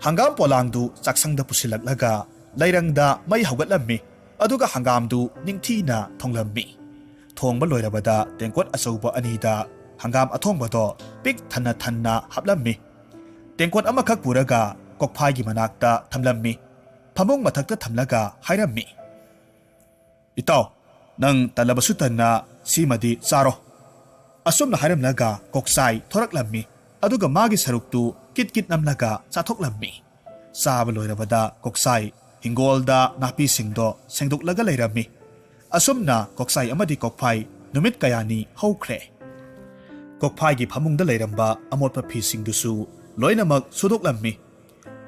ꯍꯪꯒꯥꯝ ꯄꯣꯂꯥꯡꯗꯨ ꯆꯥꯛꯁꯪꯗ ꯄꯨꯁꯤꯜꯂꯛꯂꯒ ꯂꯩꯔꯪꯗ ꯃꯩ ꯍꯧꯒꯠꯂꯝꯃꯤ꯫ ꯑꯗꯨꯒ ꯍꯪꯒꯥꯝꯗꯨ ꯅꯤꯡꯊꯤꯅ ꯊꯣꯡꯂꯝꯃꯤ꯫ ꯊꯣꯡꯕ ꯂꯣꯏꯔꯕꯗ ꯇꯦꯡꯀꯣꯠ ꯑꯆꯧꯕ ꯑꯅꯤꯗ ꯍꯪꯒꯥꯝ ꯑꯊꯣꯡꯕꯗꯣ ꯄꯤꯛ ꯊꯟꯅ ꯊꯟꯅ ꯍꯥꯞꯂꯝꯃꯤ꯫ ꯇꯦꯡꯀꯣꯠ ꯑꯃꯈꯛ ꯄꯨꯔꯒ ꯀꯣꯛꯐꯥꯏꯒꯤ ꯃꯅꯥꯛꯇ ꯊꯝꯂꯝꯃꯤ꯫ ꯐꯃꯨꯡ ꯃꯊꯛꯇ ꯊꯝꯂꯒ ꯍꯥꯏꯔꯝꯃꯤ, "ꯏꯇꯥꯎ, ꯅꯪ ꯇꯜꯂꯕꯁꯨ ꯇꯟꯅ ꯁꯤꯃꯗꯤ ꯆꯥꯔꯣ꯫" ꯑꯁꯨꯝꯅ ꯍꯥꯏꯔꯝꯂꯒ ꯀꯣꯛꯆꯥꯏ ꯊꯣꯔꯛꯂꯝꯃꯤ꯫ ꯑꯗꯨꯒ ꯃꯥꯒꯤ ꯁꯔꯨꯛꯇꯨ ꯀꯤꯠ ꯀꯤꯠ ꯅꯝꯂꯒ ꯆꯥꯊꯣꯛꯂꯝꯃꯤ꯫ ꯆꯥꯕ ꯂꯣꯏꯔꯕꯗ ꯀꯣꯛꯆꯥꯏ ꯍꯤꯡꯒꯣꯜꯗ ꯅꯥꯄꯤꯁꯤꯡꯗꯣ ꯁꯦꯡꯗꯣꯛꯂꯒ ꯂꯩꯔꯝꯃꯤ꯫ ꯑꯁꯨꯝꯅ ꯀꯣꯛꯆꯥꯏ ꯑꯃꯗꯤ ꯀꯣꯛꯐꯥꯏ ꯅꯨꯃꯤꯠ ꯀꯌꯥꯅꯤ ꯍꯧꯈ꯭ꯔꯦ꯫ ꯀꯣꯛꯐꯥꯏꯒꯤ ꯐꯃꯨꯡꯗ ꯂꯩꯔꯝꯕ ꯑꯃꯣꯠꯄ ꯐꯤꯁꯤꯡꯗꯨꯁꯨ ꯂꯣꯏꯅꯃꯛ ꯁꯨꯗꯣꯛꯂꯝꯃꯤ꯫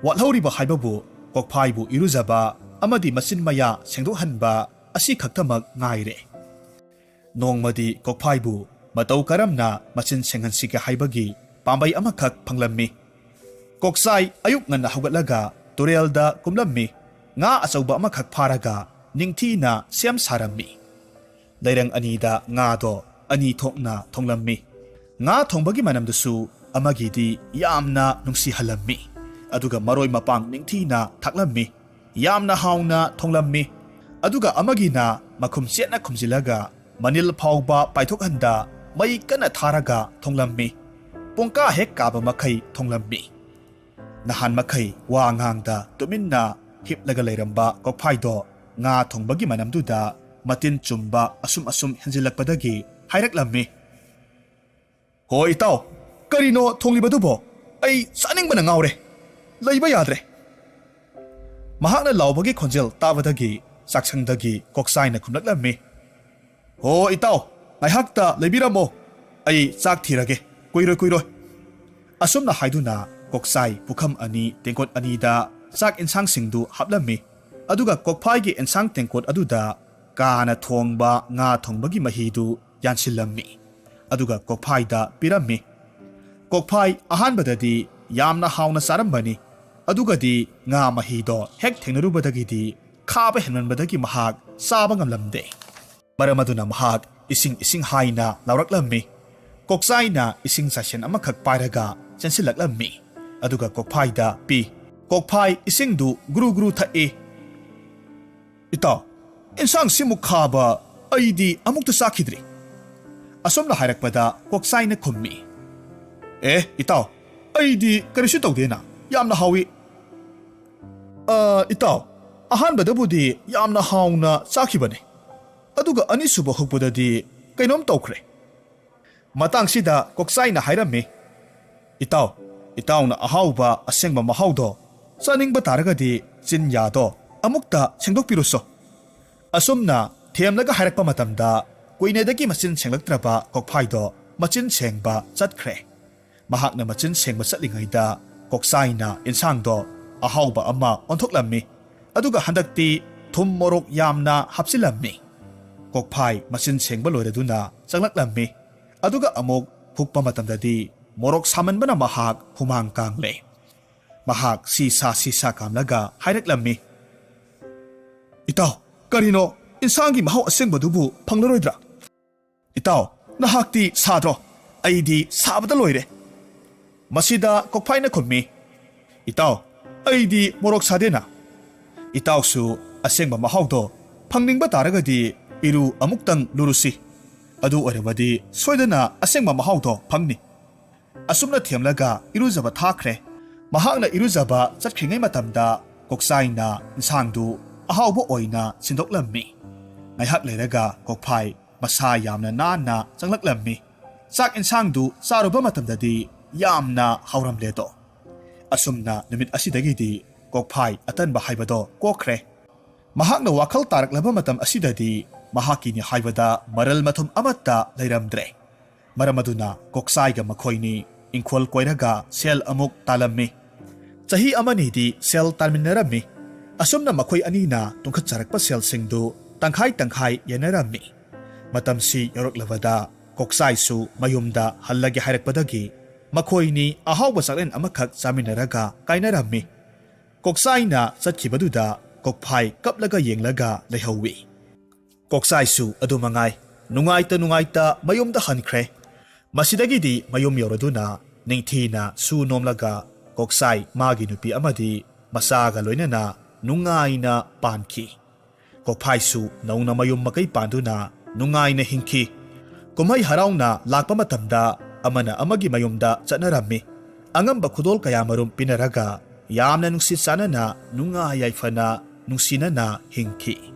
ꯋꯥꯠꯍꯧꯔꯤꯕ ꯍꯥꯏꯕꯕꯨ ꯀꯣꯛꯐꯥꯏꯕꯨ ꯏꯔꯨꯖꯕ ꯑꯃꯗꯤ ꯃꯆꯤꯟ ꯃꯌꯥ ꯁꯦꯡꯗꯣꯛꯍꯟꯕ ꯑꯁꯤ ꯈꯛꯇꯃꯛ ꯉꯥꯏꯔꯦ꯫ ꯅꯣꯡꯃꯗꯤ ꯀꯣꯛꯐꯥꯏꯕꯨ ꯃꯇꯧ ꯀꯔꯝꯅ ꯃꯆꯤꯟ ꯁꯦꯡꯍꯟꯁꯤꯒꯦ ꯍꯥꯏꯕꯒꯤ ꯄꯥꯝꯕꯩ ꯑꯃꯈꯛ ꯐꯪꯂꯝꯃꯤ꯫ ꯀꯣꯛꯆꯥꯏ ꯑꯌꯨꯛ ꯉꯟꯅ ꯍꯧꯒꯠꯂꯒ ꯇꯨꯔꯦꯜꯗ ꯀꯨꯝꯂꯝꯃꯤ꯫ ꯉꯥ ꯑꯆꯧꯕ ꯑꯃꯈꯛ ꯐꯥꯔꯒ ꯅꯤꯡꯊꯤꯅ ꯁꯦꯝ ꯁꯥꯔꯝꯃꯤ꯫ ꯂꯩꯔꯪ ꯑꯅꯤꯗ ꯉꯥꯗꯣ ꯑꯅꯤ ꯊꯣꯛꯅ ꯊꯣꯡꯂꯝꯃꯤ꯫ ꯉꯥ ꯊꯣꯡꯕꯒꯤ ꯃꯅꯝꯗꯨꯁꯨ ꯑꯃꯒꯤꯗꯤ ꯌꯥꯝꯅ ꯅꯨꯡꯁꯤꯍꯜꯂꯝꯃꯤ꯫ ꯑꯗꯨꯒ ꯃꯔꯣꯏ ꯃꯄꯥꯡ ꯅꯤꯡꯊꯤꯅ ꯊꯥꯛꯂꯝꯃꯤ꯫ ꯌꯥꯝꯅ ꯍꯥꯎꯅ ꯊꯣꯡꯂꯝꯃꯤ꯫ ꯑꯗꯨꯒ ꯑꯃꯒꯤꯅ ꯃꯈꯨꯝ ꯆꯦꯠꯅ ꯈꯨꯝꯖꯤꯜꯂꯒ ꯃꯅꯤꯜ ꯐꯥꯎꯕ ꯄꯥꯏꯊꯣꯛꯍꯟꯗ ꯃꯩ ꯀꯟꯅ ꯊꯥꯔꯒ ꯊꯣꯡꯂꯝꯃꯤ꯫ ꯄꯨꯡꯀꯥ ꯍꯦꯛ ꯀꯥꯕ ꯃꯈꯩ ꯊꯣꯡꯂꯝꯃꯤ꯫ ꯅꯍꯥꯟ ꯃꯈꯩ ꯋꯥ ꯉꯥꯡꯗ ꯇꯨꯃꯤꯟꯅ ꯍꯤꯞꯂꯒ ꯂꯩꯔꯝꯕ ꯀꯣꯛꯐꯥꯏꯗꯣ ꯉꯥ ꯊꯣꯡꯕꯒꯤ ꯃꯅꯝꯗꯨꯗ ꯃꯇꯤꯟ ꯆꯨꯝꯕ ꯑꯁꯨꯝ ꯑꯁꯨꯝ ꯍꯦꯟꯖꯤꯜꯂꯛꯄꯗꯒꯤ ꯍꯥꯏꯔꯛꯂꯝꯃꯤ꯫ "ꯍꯣ ꯏꯇꯥꯎ, ꯀꯔꯤꯅꯣ ꯊꯣꯡꯂꯤꯕꯗꯨꯕꯣ? ꯑꯩ ꯆꯥꯅꯤꯡꯕꯅ ꯉꯥꯎꯔꯦ꯫ ꯂꯩꯕ ꯌꯥꯗ꯭ꯔꯦ꯫" ꯃꯍꯥꯛꯅ ꯂꯥꯎꯕꯒꯤ ꯈꯣꯟꯖꯦꯜ ꯇꯥꯕꯗꯒꯤ ꯆꯥꯛꯁꯪꯗꯒꯤ ꯀꯣꯛꯆꯥꯏꯅ ꯈꯨꯝꯂꯛꯂꯝꯃꯤ꯫ "ꯍꯣ ꯏꯇꯥꯎ, ꯉꯥꯏꯍꯥꯛꯇ ꯂꯩꯕꯤꯔꯝꯃꯣ꯫ ꯑꯩ ꯆꯥꯛ ꯊꯤꯔꯒꯦ꯫ ꯀꯨꯏꯔꯣꯏ ꯀꯨꯏꯔꯣꯏ꯫" ꯑꯁꯨꯝꯅ ꯍꯥꯏꯗꯨꯅ ꯀꯣꯛꯆꯥꯏ ꯄꯨꯈꯝ ꯑꯅꯤ ꯇꯦꯡꯀꯣꯠ ꯑꯅꯤꯗ ꯆꯥꯛ ꯏꯟꯁꯥꯡꯁꯤꯡꯗꯨ ꯍꯥꯞꯂꯝꯃꯤ꯫ ꯑꯗꯨꯒ ꯀꯣꯛꯐꯥꯏꯒꯤ ꯏꯟꯁꯥꯡ ꯇꯦꯡꯀꯣꯠ ꯑꯗꯨꯗ ꯀꯥꯅ ꯊꯣꯡꯕ ꯉꯥ ꯊꯣꯡꯕꯒꯤ ꯃꯍꯤꯗꯨ ꯌꯥꯟꯁꯤꯜꯂꯝꯃꯤ꯫ ꯑꯗꯨꯒ ꯀꯣꯛꯐꯥꯏꯗ ꯄꯤꯔꯝꯃꯤ꯫ ꯀꯣꯛꯐꯥꯏ ꯑꯍꯥꯟꯕꯗꯗꯤ ꯌꯥꯝꯅ ꯍꯥꯎꯅ ꯆꯥꯔꯝꯕꯅꯤ꯫ ꯑꯗꯨꯒꯗꯤ ꯉꯥ ꯃꯍꯤꯗꯣ ꯍꯦꯛ ꯊꯦꯡꯅꯔꯨꯕꯗꯒꯤꯗꯤ ꯈꯥꯕ ꯍꯦꯟꯃꯟꯕꯗꯒꯤ ꯃꯍꯥꯛ ꯆꯥꯕ ꯉꯝꯂꯝꯗꯦ꯫ ꯃꯔꯝ ꯑꯗꯨꯅ ꯃꯍꯥꯛ ꯏꯁꯤꯡ, ꯏꯁꯤꯡ ꯍꯥꯏꯅ ꯂꯥꯎꯔꯛꯂꯝꯃꯤ꯫ ꯀꯣꯛꯆꯥꯏꯅ ꯏꯁꯤꯡ ꯆꯥꯏꯁꯦꯟ ꯑꯃꯈꯛ ꯄꯥꯏꯔꯒ ꯆꯦꯟꯁꯤꯜꯂꯛꯂꯝꯃꯤ꯫ ꯑꯗꯨꯒ ꯀꯣꯛꯐꯥꯏꯗ ꯄꯤ꯫ ꯀꯣꯛꯐꯥꯏ ꯏꯁꯤꯡꯗꯨ ꯒꯨꯔꯨ ꯒꯨꯔꯨ ꯊꯛꯏ꯫ "ꯏꯇꯥꯎ, ꯏꯟꯁꯥꯡꯁꯤꯃꯨꯛ ꯈꯥꯕ ꯑꯩꯗꯤ ꯑꯃꯨꯛꯇ ꯆꯥꯈꯤꯗ꯭ꯔꯤ꯫" ꯑꯁꯨꯝꯅ ꯍꯥꯏꯔꯛꯄꯗ ꯀꯣꯛꯆꯥꯏꯅ ꯈꯨꯝꯃꯤ꯫ "ꯑꯦ ꯏꯇꯥꯎ, ꯑꯩꯗꯤ ꯀꯔꯤꯁꯨ ꯇꯧꯗꯦꯅ, ꯌꯥꯝꯅ ꯍꯥꯎꯏ꯫" "ꯑ, ꯏꯇꯥꯎ, ꯑꯍꯥꯟꯕꯗꯕꯨꯗꯤ ꯌꯥꯝꯅ ꯍꯥꯎꯅ ꯆꯥꯈꯤꯕꯅꯤ꯫ ꯑꯗꯨꯒ ꯑꯅꯤꯁꯨꯕ ꯍꯨꯛꯄꯗꯗꯤ ꯀꯩꯅꯣꯝ ꯇꯧꯈ꯭ꯔꯦ꯫" ꯃꯇꯥꯡꯁꯤꯗ ꯀꯣꯛꯆꯥꯏꯅ ꯍꯥꯏꯔꯝꯃꯤ, "ꯏꯇꯥꯎ, ꯏꯇꯥꯎꯅ ꯑꯍꯥꯎꯕ ꯑꯁꯦꯡꯕ ꯃꯍꯥꯎꯗꯣ ꯆꯥꯅꯤꯡꯕ ꯇꯥꯔꯒꯗꯤ ꯆꯤꯟ ꯌꯥꯗꯣ ꯑꯃꯨꯛꯇ ꯁꯦꯡꯗꯣꯛꯄꯤꯔꯨꯁꯣ꯫" ꯑꯁꯨꯝꯅ ꯊꯦꯝꯂꯒ ꯍꯥꯏꯔꯛꯄ ꯃꯇꯝꯗ ꯀꯨꯏꯅꯗꯒꯤ ꯃꯆꯤꯟ ꯁꯦꯡꯂꯛꯇ꯭ꯔꯕ ꯀꯣꯛꯐꯥꯏꯗꯣ ꯃꯆꯤꯟ ꯁꯦꯡꯕ ꯆꯠꯈ꯭ꯔꯦ꯫ ꯃꯍꯥꯛꯅ ꯃꯆꯤꯟ ꯁꯦꯡꯕ ꯆꯠꯂꯤꯉꯩꯗ ꯀꯣꯛꯆꯥꯏꯅ ꯏꯟꯁꯥꯡꯗꯣ ꯑꯍꯥꯎꯕ ꯑꯃ ꯑꯣꯟꯊꯣꯛꯂꯝꯃꯤ꯫ ꯑꯗꯨꯒ ꯍꯟꯗꯛꯇꯤ ꯊꯨꯝ ꯃꯣꯔꯣꯛ ꯌꯥꯝꯅ ꯍꯥꯞꯆꯤꯜꯂꯝꯃꯤ꯫ ꯀꯣꯛꯐꯥꯏ ꯃꯆꯤꯟ ꯁꯦꯡꯕ ꯂꯣꯏꯔꯗꯨꯅ ꯆꯪꯂꯛꯂꯝꯃꯤ꯫ ꯑꯗꯨꯒ ꯑꯃꯨꯛ ꯍꯨꯛꯄ ꯃꯇꯝꯗꯗꯤ ꯃꯣꯔꯣꯛ ꯁꯥꯃꯟꯕꯅ ꯃꯍꯥꯛ ꯍꯨꯃꯥꯡ ꯀꯥꯡꯂꯦ꯫ ꯃꯍꯥꯛ ꯁꯤ ꯁꯥ ꯁꯤ ꯁꯥ ꯀꯥꯝꯂꯒ ꯍꯥꯏꯔꯛꯂꯝꯃꯤ, "ꯏꯇꯥꯎ, ꯀꯔꯤꯅꯣ? ꯏꯟꯁꯥꯡꯒꯤ ꯃꯍꯥꯎ ꯑꯁꯦꯡꯕꯗꯨꯕꯨ ꯐꯪꯂꯔꯣꯏꯗ꯭ꯔꯥ? ꯏꯇꯥꯎ, ꯅꯍꯥꯛꯇꯤ ꯁꯥꯗ꯭ꯔꯣ? "ꯑꯩꯗꯤ ꯁꯥꯕꯗ ꯂꯣꯏꯔꯦ"꯫ ꯃꯁꯤꯗ ꯀꯣꯛꯐꯥꯏꯅ ꯈꯨꯝꯃꯤ, "ꯏꯇꯥꯎ, ꯑꯩꯗꯤ ꯃꯣꯔꯣꯛ ꯁꯥꯗꯦꯅ꯫ ꯏꯇꯥꯎꯁꯨ ꯑꯁꯦꯡꯕ ꯃꯍꯥꯎꯗꯣ ꯐꯪꯅꯤꯡꯕ ꯇꯥꯔꯒꯗꯤ ꯏꯔꯨ ꯑꯃꯨꯛꯇꯪ ꯂꯨꯔꯨꯁꯤ꯫ ꯑꯗꯨ ꯑꯣꯏꯔꯕꯗꯤ ꯁꯣꯏꯗꯅ ꯑꯁꯦꯡꯕ ꯃꯍꯥꯎꯗꯣ ꯐꯪꯅꯤ"꯫ ꯑꯁꯨꯝꯅ ꯊꯦꯝꯂꯒ ꯏꯔꯨꯖꯕ ꯊꯥꯈ꯭ꯔꯦ꯫ ꯃꯍꯥꯛꯅ ꯏꯔꯨꯖꯕ ꯆꯠꯈ꯭ꯔꯤꯉꯩ ꯃꯇꯝꯗ ꯀꯣꯛꯆꯥꯏꯅ ꯏꯟꯁꯥꯡꯗꯨ ꯑꯍꯥꯎꯕ ꯑꯣꯏꯅ ꯁꯤꯟꯗꯣꯛꯂꯝꯃꯤ꯫ ꯉꯥꯏꯍꯥꯛ ꯂꯩꯔꯒ ꯀꯣꯛꯐꯥꯏ ꯃꯁꯥ ꯌꯥꯝꯅ ꯅꯥꯟꯅ ꯆꯪꯂꯛꯂꯝꯃꯤ꯫ ꯆꯥꯛ ꯏꯟꯁꯥꯡꯗꯨ ꯆꯥꯔꯨꯕ ꯃꯇꯝꯗꯗꯤ ꯌꯥꯝꯅ ꯍꯥꯎꯔꯝꯂꯦꯗꯣ꯫ ꯑꯁꯨꯝꯅ ꯅꯨꯃꯤꯠ ꯑꯁꯤꯗꯒꯤꯗꯤ ꯀꯣꯛꯐꯥꯏ ꯑꯇꯟꯕ ꯍꯥꯏꯕꯗꯣ ꯀꯣꯛꯈ꯭ꯔꯦ꯫ ꯃꯍꯥꯛꯅ ꯋꯥꯈꯜ ꯇꯥꯔꯛꯂꯕ ꯃꯇꯝ ꯑꯁꯤꯗꯗꯤ ꯃꯍꯥꯛꯀꯤꯅꯤ ꯍꯥꯏꯕꯗ ꯃꯔꯜ ꯃꯊꯨꯝ ꯑꯃꯠꯇ ꯂꯩꯔꯝꯗ꯭ꯔꯦ꯫ ꯃꯔꯝ ꯑꯗꯨꯅ ꯀꯣꯛꯆꯥꯏꯒ ꯃꯈꯣꯏꯅꯤ ꯏꯪꯈꯣꯜ ꯀꯣꯏꯔꯒ ꯁꯦꯜ ꯑꯃꯨꯛ ꯇꯥꯜꯂꯝꯃꯤ꯫ ꯆꯍꯤ ꯑꯃꯅꯤꯗꯤ ꯁꯦꯜ ꯇꯥꯟꯃꯤꯟꯅꯔꯝꯃꯤ꯫ ꯑꯁꯨꯝꯅ ꯃꯈꯣꯏ ꯑꯅꯤꯅ ꯇꯨꯡꯈꯠꯆꯔꯛꯄ ꯁꯦꯜꯁꯤꯡꯗꯨ ꯇꯪꯈꯥꯏ ꯇꯪꯈꯥꯏ ꯌꯦꯟꯅꯔꯝꯃꯤ꯫ ꯃꯇꯝꯁꯤ ꯌꯧꯔꯛꯂꯕꯗ ꯀꯣꯛꯆꯥꯏꯁꯨ ꯃꯌꯨꯝꯗ ꯍꯜꯂꯒꯦ ꯍꯥꯏꯔꯛꯄꯗꯒꯤ ꯃꯈꯣꯏꯅꯤ ꯑꯍꯥꯎꯕ ꯆꯥꯛꯂꯦꯟ ꯑꯃꯈꯛ ꯆꯥꯃꯤꯟꯅꯔꯒ ꯀꯥꯏꯅꯔꯝꯃꯤ꯫ ꯀꯣꯛꯆꯥꯏꯅ ꯆꯠꯈꯤꯕꯗꯨꯗ ꯀꯣꯛꯐꯥꯏ ꯀꯞꯂꯒ ꯌꯦꯡꯂꯒ ꯂꯩꯍꯧꯋꯤ꯫ ꯀꯣꯛꯆꯥꯏꯁꯨ ꯑꯗꯨ ꯃꯉꯥꯏ, ꯅꯨꯡꯉꯥꯏꯇ ꯅꯨꯡꯉꯥꯏꯇ ꯃꯌꯨꯝꯗ ꯍꯟꯈ꯭ꯔꯦ꯫ ꯃꯁꯤꯗꯒꯤꯗꯤ ꯃꯌꯨꯝ ꯌꯧꯔꯗꯨꯅ ꯅꯤꯡꯊꯤꯅ ꯁꯨ ꯅꯣꯝꯂꯒ ꯀꯣꯛꯆꯥꯏ ꯃꯥꯒꯤ ꯅꯨꯄꯤ ꯑꯃꯗꯤ ꯃꯆꯥꯒ ꯂꯣꯏꯅꯅ ꯅꯨꯡꯉꯥꯏꯅ ꯄꯥꯟꯈꯤ꯫ ꯀꯣꯛꯐꯥꯏꯁꯨ ꯅꯧꯅ ꯃꯌꯨꯝ ꯃꯀꯩ ꯄꯥꯟꯗꯨꯅ ꯅꯨꯡꯉꯥꯏꯅ ꯍꯤꯡꯈꯤ꯫ ꯀꯨꯝꯍꯩ ꯍꯔꯥꯎꯅ ꯂꯥꯛꯄ ꯃꯇꯝꯗ ꯑꯃꯅ ꯑꯃꯒꯤ ꯃꯌꯨꯝꯗ ꯆꯠꯅꯔꯝꯃꯤ꯫ ꯑꯉꯝꯕ ꯈꯨꯗꯣꯜ ꯀꯌꯥꯃꯔꯨꯝ ꯄꯤꯅꯔꯒ ꯌꯥꯝꯅ ꯅꯨꯡꯁꯤ ꯆꯥꯟꯅꯅ ꯅꯨꯡꯉꯥꯏ ꯌꯥꯏꯐꯅ ꯅꯨꯡꯁꯤꯅꯅ ꯍꯤꯡꯈꯤ꯫